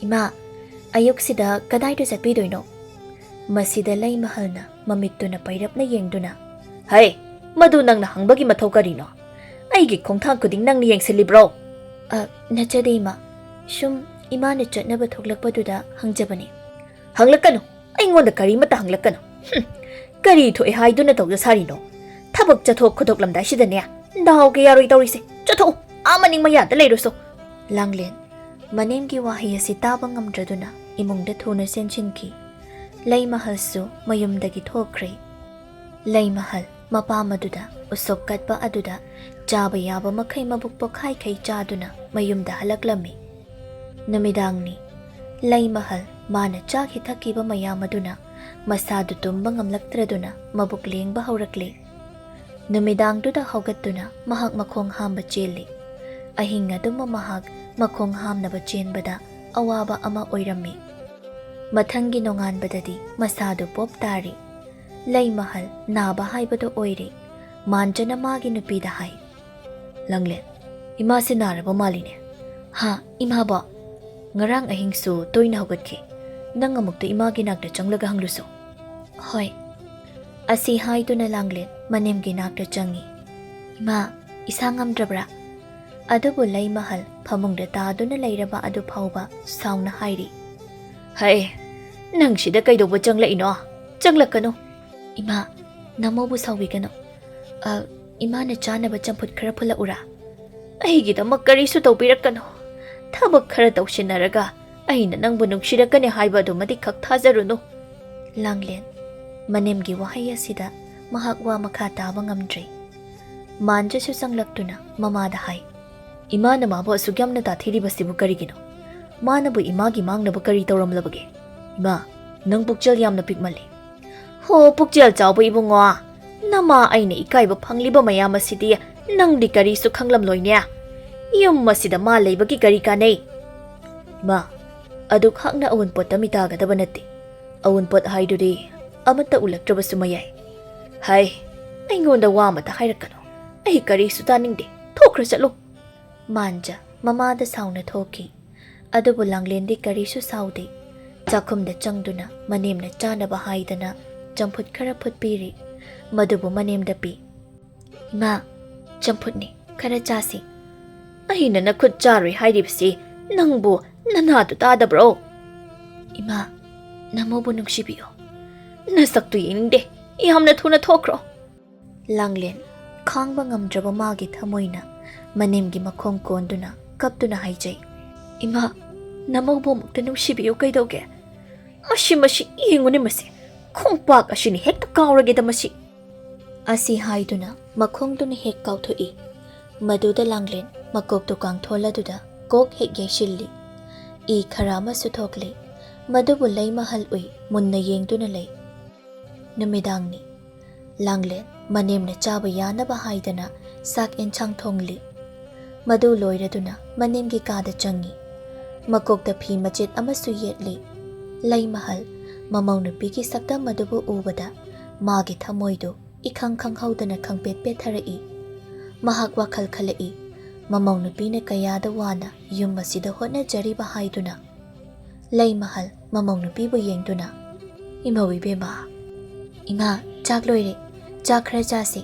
"ꯏꯃꯥ, ꯑꯌꯨꯛꯁꯤꯗ ꯀꯗꯥꯏꯗ ꯆꯠꯄꯤꯗꯣꯏꯅꯣ?" ꯃꯁꯤꯗ ꯂꯩꯃꯍꯜꯅ ꯃꯃꯤꯠꯇꯨꯅ ꯄꯩꯔꯞꯅ ꯌꯦꯡꯗꯨꯅ, "ꯍꯩ, ꯃꯗꯨ ꯅꯪꯅ ꯍꯪꯕꯒꯤ ꯃꯊꯧ ꯀꯔꯤꯅꯣ? ꯑꯩꯒꯤ ꯈꯣꯡꯊꯥꯡ ꯈꯨꯗꯤꯡ ꯅꯪꯅ ꯌꯦꯡꯁꯤꯜꯂꯤꯕ꯭ꯔꯣ?" "ꯑ, ꯅꯠꯆꯗꯦ ꯏꯃꯥ, ꯁꯨꯝ ꯏꯃꯥꯅ ꯆꯠꯅꯕ ꯊꯣꯛꯂꯛꯄꯗꯨꯗ ꯍꯪꯖꯕꯅꯦ"꯫ "ꯍꯪꯂꯛꯀꯅꯨ, ꯑꯩꯉꯣꯟꯗ ꯀꯔꯤꯃꯠꯇ ꯍꯪꯂꯛꯀꯅꯨ꯫ ꯍꯨꯝ, ꯀꯔꯤ ꯊꯣꯛꯑꯦ ꯍꯥꯏꯗꯨꯅ ꯇꯧꯖ ꯁꯥꯔꯤꯅꯣ? ꯊꯕꯛ ꯆꯠꯊꯣꯛ ꯈꯣꯠꯇꯣꯛꯂꯝꯗꯥꯏꯁꯤꯗꯅꯦ ꯗꯥꯎꯒ ꯌꯥꯔꯣꯏ ꯇꯧꯔꯤꯁꯦ꯫ ꯆꯠꯊꯣꯛꯎ, ꯑꯥ ꯃꯅꯤꯡ ꯃꯌꯥꯗ ꯂꯩꯔꯨꯁꯣ"꯫ ꯂꯥꯡꯂꯦꯟ ꯃꯅꯦꯝꯒꯤ ꯋꯥꯍꯩ ꯑꯁꯤ ꯇꯥꯕ ꯉꯝꯗ꯭ꯔꯗꯨꯅ ꯏꯃꯨꯡꯗ ꯊꯨꯅ ꯆꯦꯟꯁꯤꯟꯈꯤ꯫ ꯂꯩꯃꯍꯜꯁꯨ ꯃꯌꯨꯝꯗꯒꯤ ꯊꯣꯛꯈ꯭ꯔꯦ꯫ ꯂꯩꯃꯍꯜ ꯃꯄꯥꯝ ꯑꯗꯨꯗ ꯎꯁꯣꯞ ꯀꯠꯄ ꯑꯗꯨꯗ ꯆꯥꯕ ꯌꯥꯕ ꯃꯈꯩ ꯃꯕꯨꯛ ꯄꯣꯛꯈꯥꯏꯈꯩ ꯆꯥꯗꯨꯅ ꯃꯌꯨꯝꯗ ꯍꯜꯂꯛꯂꯝꯃꯤ꯫ ꯅꯨꯃꯤꯗꯥꯡꯅꯤ꯫ ꯂꯩꯃꯍꯜ ꯃꯥꯅ ꯆꯥꯈꯤ ꯊꯛꯈꯤꯕ ꯃꯌꯥꯝ ꯑꯗꯨꯅ ꯃꯁꯥꯗꯨ ꯇꯨꯝꯕ ꯉꯝꯂꯛꯇ꯭ꯔꯗꯨꯅ ꯃꯕꯨꯛ ꯂꯦꯡꯕ ꯍꯧꯔꯛꯂꯦ꯫ ꯅꯨꯃꯤꯗꯥꯡꯗꯨꯗ ꯍꯧꯒꯠꯇꯨꯅ ꯃꯍꯥꯛ ꯃꯈꯣꯡ ꯍꯥꯝꯕ ꯆꯦꯜꯂꯤ꯫ ꯑꯍꯤꯡ ꯑꯗꯨꯃ ꯃꯍꯥꯛ ꯃꯈꯣꯡ ꯍꯥꯝꯅꯕ ꯆꯦꯟꯕꯗ ꯑꯋꯥꯕ ꯑꯃ ꯑꯣꯏꯔꯝꯃꯤ꯫ ꯃꯊꯪꯒꯤ ꯅꯣꯡꯉꯥꯟꯕꯗꯗꯤ ꯃꯁꯥꯗꯨ ꯄꯣꯞ ꯇꯥꯔꯤ꯫ ꯂꯩꯃꯍꯜ ꯅꯥꯕ ꯍꯥꯏꯕꯗꯨ ꯑꯣꯏꯔꯦ꯫ ꯃꯥꯟꯖꯅ ꯃꯥꯒꯤ ꯅꯨꯄꯤꯗ ꯍꯥꯏ, "ꯂꯥꯡꯂꯦꯟ, ꯏꯃꯥꯁꯦ ꯅꯥꯔꯕ ꯃꯥꯜꯂꯤꯅꯦ"꯫ "ꯍꯥ, ꯏꯃꯥꯕꯣ?" "ꯉꯔꯥꯡ ꯑꯍꯤꯡꯁꯨ ꯇꯣꯏꯅ ꯍꯧꯒꯠꯈꯤ꯫ ꯅꯪ ꯑꯃꯨꯛꯇ ꯏꯃꯥꯒꯤ ꯅꯥꯛꯇ ꯆꯪꯂꯒ ꯍꯪꯂꯨꯁꯣ"꯫ "ꯍꯣꯏ"꯫ ꯑꯁꯤ ꯍꯥꯏꯗꯨꯅ ꯂꯥꯡꯂꯦꯟ ꯃꯅꯦꯝꯒꯤ ꯅꯥꯛꯇ ꯆꯪꯉꯤ꯫ "ꯏꯃꯥ, ꯏꯁꯥ ꯉꯝꯗ꯭ꯔꯕ꯭ꯔꯥ?" ꯑꯗꯨꯕꯨ ꯂꯩꯃꯍꯜ ꯐꯃꯨꯡꯗ ꯇꯥꯗꯨꯅ ꯂꯩꯔꯕ ꯑꯗꯨ ꯐꯥꯎꯕ ꯁꯥꯎꯅ ꯍꯥꯏꯔꯤ, "ꯍꯩ, ꯅꯪ ꯁꯤꯗ ꯀꯩꯗꯧꯕ ꯆꯪꯂꯛꯏꯅꯣ? ꯆꯪꯂꯛꯀꯅꯨ"꯫ "ꯏꯃꯥ, ꯅꯃꯧꯕꯨ ꯁꯥꯎꯕꯤꯒꯅꯨ꯫ ꯑ, ꯏꯃꯥꯅ ꯆꯥꯅꯕ ꯆꯝꯐꯨꯠ ꯈꯔ ꯐꯨꯠꯂꯛꯎꯔꯥ?" "ꯑꯩꯒꯤꯗꯃꯛ ꯀꯔꯤꯁꯨ ꯇꯧꯕꯤꯔꯛꯀꯅꯨ꯫ ꯊꯕꯛ ꯈꯔ ꯇꯧꯁꯤꯟꯅꯔꯒ ꯑꯩꯅ ꯅꯪꯕꯨ ꯅꯨꯡꯁꯤꯔꯛꯀꯅꯤ ꯍꯥꯏꯕ ꯑꯗꯨꯃꯗꯤ ꯈꯛ ꯊꯥꯖꯔꯨꯅꯨ"꯫ ꯂꯥꯡꯂꯦꯟ ꯃꯅꯦꯝꯒꯤ ꯋꯥꯍꯩ ꯑꯁꯤꯗ ꯃꯍꯥꯛ ꯋꯥ ꯃꯈꯥ ꯇꯥꯕ ꯉꯝꯗ꯭ꯔꯦ꯫ ꯃꯥꯟꯖꯁꯨ ꯆꯪꯂꯛꯇꯨꯅ ꯃꯃꯥꯗ ꯍꯥꯏ, "ꯏꯃꯥꯅ ꯃꯥꯕꯨ ꯑꯁꯨꯛ ꯌꯥꯝꯅ ꯇꯥꯊꯤꯔꯤꯕꯁꯤꯕꯨ ꯀꯔꯤꯒꯤꯅꯣ? ꯃꯥꯅꯕꯨ ꯏꯃꯥꯒꯤ ꯃꯥꯡꯅꯕ ꯀꯔꯤ ꯇꯧꯔꯝꯂꯕꯒꯦ? ꯏꯃꯥ, ꯅꯪ ꯄꯨꯛꯆꯦꯜ ꯌꯥꯝꯅ ꯄꯤꯛꯃꯜꯂꯤ"꯫ "ꯍꯣ, ꯄꯨꯛꯆꯦꯜ ꯆꯥꯎꯕ ꯏꯕꯨꯡꯉꯣ, ꯅꯃꯥ ꯑꯩꯅ ꯏꯀꯥꯏꯕ ꯐꯪꯂꯤꯕ ꯃꯌꯥꯝ ꯑꯁꯤꯗꯤ ꯅꯪꯗꯤ ꯀꯔꯤꯁꯨ ꯈꯪꯂꯝꯂꯣꯏꯅꯦ꯫ ꯌꯨꯝ ꯑꯁꯤꯗ ꯃꯥ ꯂꯩꯕꯒꯤ ꯀꯔꯤ ꯀꯥꯟꯅꯩ? ꯏꯃꯥ, ꯑꯗꯨꯛ ꯍꯥꯛꯅ ꯑꯋꯨꯟꯄꯣꯠꯇ ꯃꯤꯇꯥꯒꯗꯕ ꯅꯠꯇꯦ꯫ ꯑꯋꯨꯟꯄꯣꯠ ꯍꯥꯏꯗꯨꯗꯤ ꯑꯃꯠꯇ ꯎꯂꯛꯇ꯭ꯔꯕꯁꯨ ꯃꯌꯥꯏ꯫ ꯍꯥꯏ, ꯑꯩꯉꯣꯟꯗ ꯋꯥ ꯑꯃꯠꯇ ꯍꯥꯏꯔꯛꯀꯅꯨ꯫ ꯑꯩ ꯀꯔꯤꯁꯨ ꯇꯥꯅꯤꯡꯗꯦ꯫ ꯊꯣꯛꯈ꯭ꯔ ꯆꯠꯂꯨ꯫ ꯃꯥꯟꯖ ꯃꯃꯥꯗ ꯁꯥꯎꯅ ꯊꯣꯛꯈꯤ꯫ ꯑꯗꯨꯕꯨ ꯂꯥꯡꯂꯦꯟꯗꯤ ꯀꯔꯤꯁꯨ ꯁꯥꯎꯗꯦ꯫ ꯆꯥꯛꯈꯨꯝꯗ ꯆꯪꯗꯨꯅ ꯃꯅꯦꯝꯅ ꯆꯥꯅꯕ ꯍꯥꯏꯗꯅ ꯆꯝꯐꯨꯠ ꯈꯔ ꯐꯨꯠꯄꯤꯔꯤ꯫ ꯃꯗꯨꯕꯨ ꯃꯅꯦꯝꯗ ꯄꯤ꯫ "ꯏꯃꯥ, ꯆꯝꯐꯨꯠꯅꯤ, ꯈꯔ ꯆꯥꯁꯤ꯫" "ꯑꯩꯅ ꯅꯈꯨꯠ ꯆꯥꯔꯣꯏ ꯍꯥꯏꯔꯤꯕꯁꯤ ꯅꯪꯕꯨ ꯅꯅꯥꯗꯨ ꯇꯥꯗꯕ꯭ꯔꯣ?" "ꯏꯃꯥ, ꯅꯃꯧꯕꯨ ꯅꯨꯡꯁꯤꯕꯤꯌꯨ꯫" "ꯅꯁꯛꯇꯨ ꯌꯦꯡꯅꯤꯡꯗꯦ꯫ ꯌꯥꯝꯅ ꯊꯨꯅ ꯊꯣꯛꯈ꯭ꯔꯣ꯫" ꯂꯥꯡꯂꯦꯟ, ꯈꯥꯡꯕ ꯉꯝꯗ꯭ꯔꯕ ꯃꯥꯒꯤ ꯊꯃꯣꯏꯅ ꯃꯅꯦꯝꯒꯤ ꯃꯈꯣꯡ ꯀꯣꯟꯗꯨꯅ ꯀꯞꯇꯨꯅ ꯍꯥꯏꯖꯩ꯫ "ꯏꯃꯥ, ꯅꯃꯧꯕꯨ ꯑꯃꯨꯛꯇ ꯅꯨꯡꯁꯤꯕꯤꯌꯨ ꯀꯩꯗꯧꯒꯦ? ꯃꯁꯤ, ꯃꯁꯤ ꯌꯦꯡꯉꯨꯅꯦ ꯃꯁꯤ꯫ ꯈꯣꯡꯄꯥꯛ ꯑꯁꯤꯅ ꯍꯦꯛꯇ ꯀꯥꯎꯔꯒꯦꯗ ꯃꯁꯤ꯫" ꯑꯁꯤ ꯍꯥꯏꯗꯨꯅ ꯃꯈꯣꯡꯗꯨꯅ ꯍꯦꯛ ꯀꯥꯎꯊꯣꯛꯏ꯫ ꯃꯗꯨꯗ ꯂꯥꯡꯂꯦꯟ ꯃꯀꯣꯛꯇꯨ ꯀꯥꯡꯊꯣꯜ ꯑꯗꯨꯗ ꯀꯣꯛ ꯍꯦꯛ ꯌꯩꯁꯤꯜꯂꯤ꯫ ꯏ ꯈꯔ ꯑꯃꯁꯨ ꯊꯣꯛꯂꯤ꯫ ꯃꯗꯨꯕꯨ ꯂꯩꯃꯍꯜ ꯎꯏ ꯃꯨꯟꯅ ꯌꯦꯡꯗꯨꯅ ꯂꯩ꯫ ꯅꯨꯃꯤꯗꯥꯡꯅꯤ꯫ ꯂꯥꯡꯂꯦꯟ ꯃꯅꯦꯝꯅ ꯆꯥꯕ ꯌꯥꯅꯕ ꯍꯥꯏꯗꯅ ꯆꯥꯛ ꯑꯦꯟꯁꯥꯡ ꯊꯣꯡꯂꯤ꯫ ꯃꯗꯨ ꯂꯣꯏꯔꯗꯨꯅ ꯃꯅꯦꯝꯒꯤ ꯀꯥꯗ ꯆꯪꯉꯤ꯫ ꯃꯀꯣꯛꯇ ꯐꯤ ꯃꯆꯦꯠ ꯑꯃꯁꯨ ꯌꯦꯠꯂꯤ꯫ ꯂꯩꯃꯍꯜ, ꯃꯃꯧ ꯅꯨꯄꯤꯒꯤ ꯁꯛꯇꯝ ꯑꯗꯨꯕꯨ ꯎꯕꯗ ꯃꯥꯒꯤ ꯊꯃꯣꯏꯗꯨ ꯏꯈꯪ ꯈꯪꯍꯧꯗꯅ ꯈꯪꯄꯦꯠ ꯄꯦꯠꯊꯔꯛꯏ꯫ ꯃꯍꯥꯛ ꯋꯥꯈꯜ ꯈꯜꯂꯛꯏ, ꯃꯃꯧ ꯅꯨꯄꯤꯅ ꯀꯌꯥꯗ ꯋꯥꯅ ꯌꯨꯝ ꯑꯁꯤꯗ ꯍꯣꯠꯅꯖꯔꯤꯕ ꯍꯥꯏꯗꯨꯅ꯫ ꯂꯩꯃꯍꯜ ꯃꯃꯧ ꯅꯨꯄꯤꯕꯨ ꯌꯦꯡꯗꯨꯅ, "ꯏꯃꯧ ꯏꯕꯦꯝꯃ꯫" "ꯏꯃꯥ, ꯆꯥꯛ ꯂꯣꯏꯔꯦ꯫ ꯆꯥꯛ ꯈꯔ ꯆꯥꯁꯤ꯫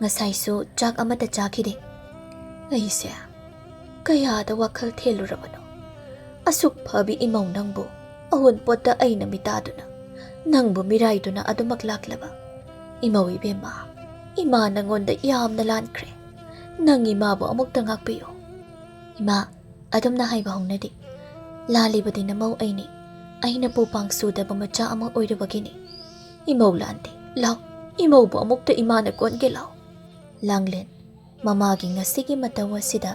ꯉꯁꯥꯏꯁꯨ ꯆꯥꯛ ꯑꯃꯠꯇ ꯆꯥꯈꯤꯗꯦ꯫" "ꯑꯩꯁꯦ ꯀꯌꯥꯗ ꯋꯥꯈꯜ ꯊꯦꯜꯂꯨꯔꯕꯅꯣ꯫ ꯑꯁꯨꯛ ꯐꯕꯤ ꯏꯃꯧ ꯅꯪꯕꯨ ꯑꯋꯨꯟꯄꯣꯠꯇ ꯑꯩꯅ ꯃꯤꯇꯥꯗꯨꯅ, ꯅꯪꯕꯨ ꯃꯤꯔꯥꯏꯗꯨꯅ ꯑꯗꯨꯃꯛ ꯂꯥꯛꯂꯕ꯫ ꯏꯃꯧ ꯏꯕꯦꯝꯃ, ꯏꯃꯥ ꯅꯪꯉꯣꯟꯗ ꯌꯥꯝꯅ ꯂꯥꯟꯈ꯭ꯔꯦ꯫ ꯅꯪ ꯏꯃꯥꯕꯨ ꯑꯃꯨꯛꯇ ꯉꯥꯛꯄꯤꯌꯨ꯫" "ꯏꯃꯥ, ꯑꯗꯨꯝꯅ ꯍꯥꯏꯕ ꯍꯧꯅꯗꯦ꯫ ꯂꯥꯜꯂꯤꯕꯗꯤ ꯅꯃꯧ ꯑꯩꯅꯤ꯫ ꯑꯩꯅ ꯄꯨ ꯄꯥꯡ ꯁꯨꯗꯕ ꯃꯆꯥ ꯑꯃ ꯑꯣꯏꯔꯨꯕꯒꯤꯅꯤ꯫" "ꯏꯃꯧ ꯂꯥꯟꯗꯦ꯫ ꯂꯥꯎ, ꯏꯃꯧꯕꯨ ꯑꯃꯨꯛꯇ ꯏꯃꯥꯅ ꯀꯣꯟꯒꯦ ꯂꯥꯎ꯫" ꯂꯥꯡꯂꯦꯟ, ꯃꯃꯥꯒꯤ ꯉꯁꯤꯒꯤ ꯃꯇꯧ ꯑꯁꯤꯗ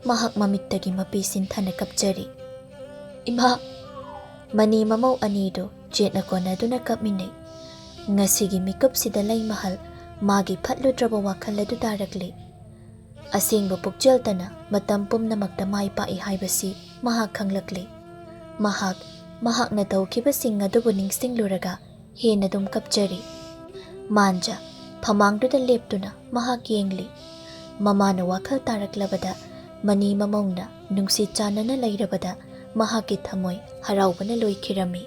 ꯃꯍꯥꯛ ꯃꯃꯤꯠꯇꯒꯤ ꯃꯄꯤ ꯁꯤꯟꯊꯅ ꯀꯞꯆꯔꯤ꯫ "ꯏꯃꯥ!" ꯃꯅꯦ ꯃꯃꯧ ꯑꯅꯤꯗꯨ ꯆꯦꯠꯅ ꯀꯣꯟꯅꯗꯨꯅ ꯀꯞꯃꯤꯟꯅꯩ꯫ ꯉꯁꯤꯒꯤ ꯃꯤꯀꯨꯞꯁꯤꯗ ꯂꯩꯃꯍꯜ ꯃꯥꯒꯤ ꯐꯠꯂꯨꯗ꯭ꯔꯕ ꯋꯥꯈꯜ ꯑꯗꯨ ꯇꯥꯔꯛꯂꯤ꯫ ꯑꯁꯦꯡꯕ ꯄꯨꯛꯆꯦꯜꯇꯅ ꯃꯇꯝ ꯄꯨꯝꯅꯃꯛꯇ ꯃꯥꯏ ꯄꯥꯛꯏ ꯍꯥꯏꯕꯁꯤ ꯃꯍꯥꯛ ꯈꯪꯂꯛꯂꯤ꯫ ꯃꯍꯥꯛ ꯃꯍꯥꯛꯅ ꯇꯧꯈꯤꯕꯁꯤꯡ ꯑꯗꯨꯕꯨ ꯅꯤꯡꯁꯤꯡꯂꯨꯔꯒ ꯍꯦꯟꯅ ꯑꯗꯨꯝ ꯀꯞꯆꯔꯤ꯫ ꯃꯥꯟꯖ ꯐꯃꯥꯡꯗꯨꯗ ꯂꯦꯞꯇꯨꯅ ꯃꯍꯥꯛ ꯌꯦꯡꯂꯤ꯫ ꯃꯃꯥꯅ ꯋꯥꯈꯜ ꯇꯥꯔꯛꯂꯕꯗ ꯃꯅꯤ ꯃꯃꯧꯅ ꯅꯨꯡꯁꯤ ꯆꯥꯟꯅꯅ ꯂꯩꯔꯕꯗ ꯃꯍꯥꯛꯀꯤ ꯊꯃꯣꯏ ꯍꯔꯥꯎꯕꯅ ꯂꯣꯏꯈꯤꯔꯝꯃꯤ꯫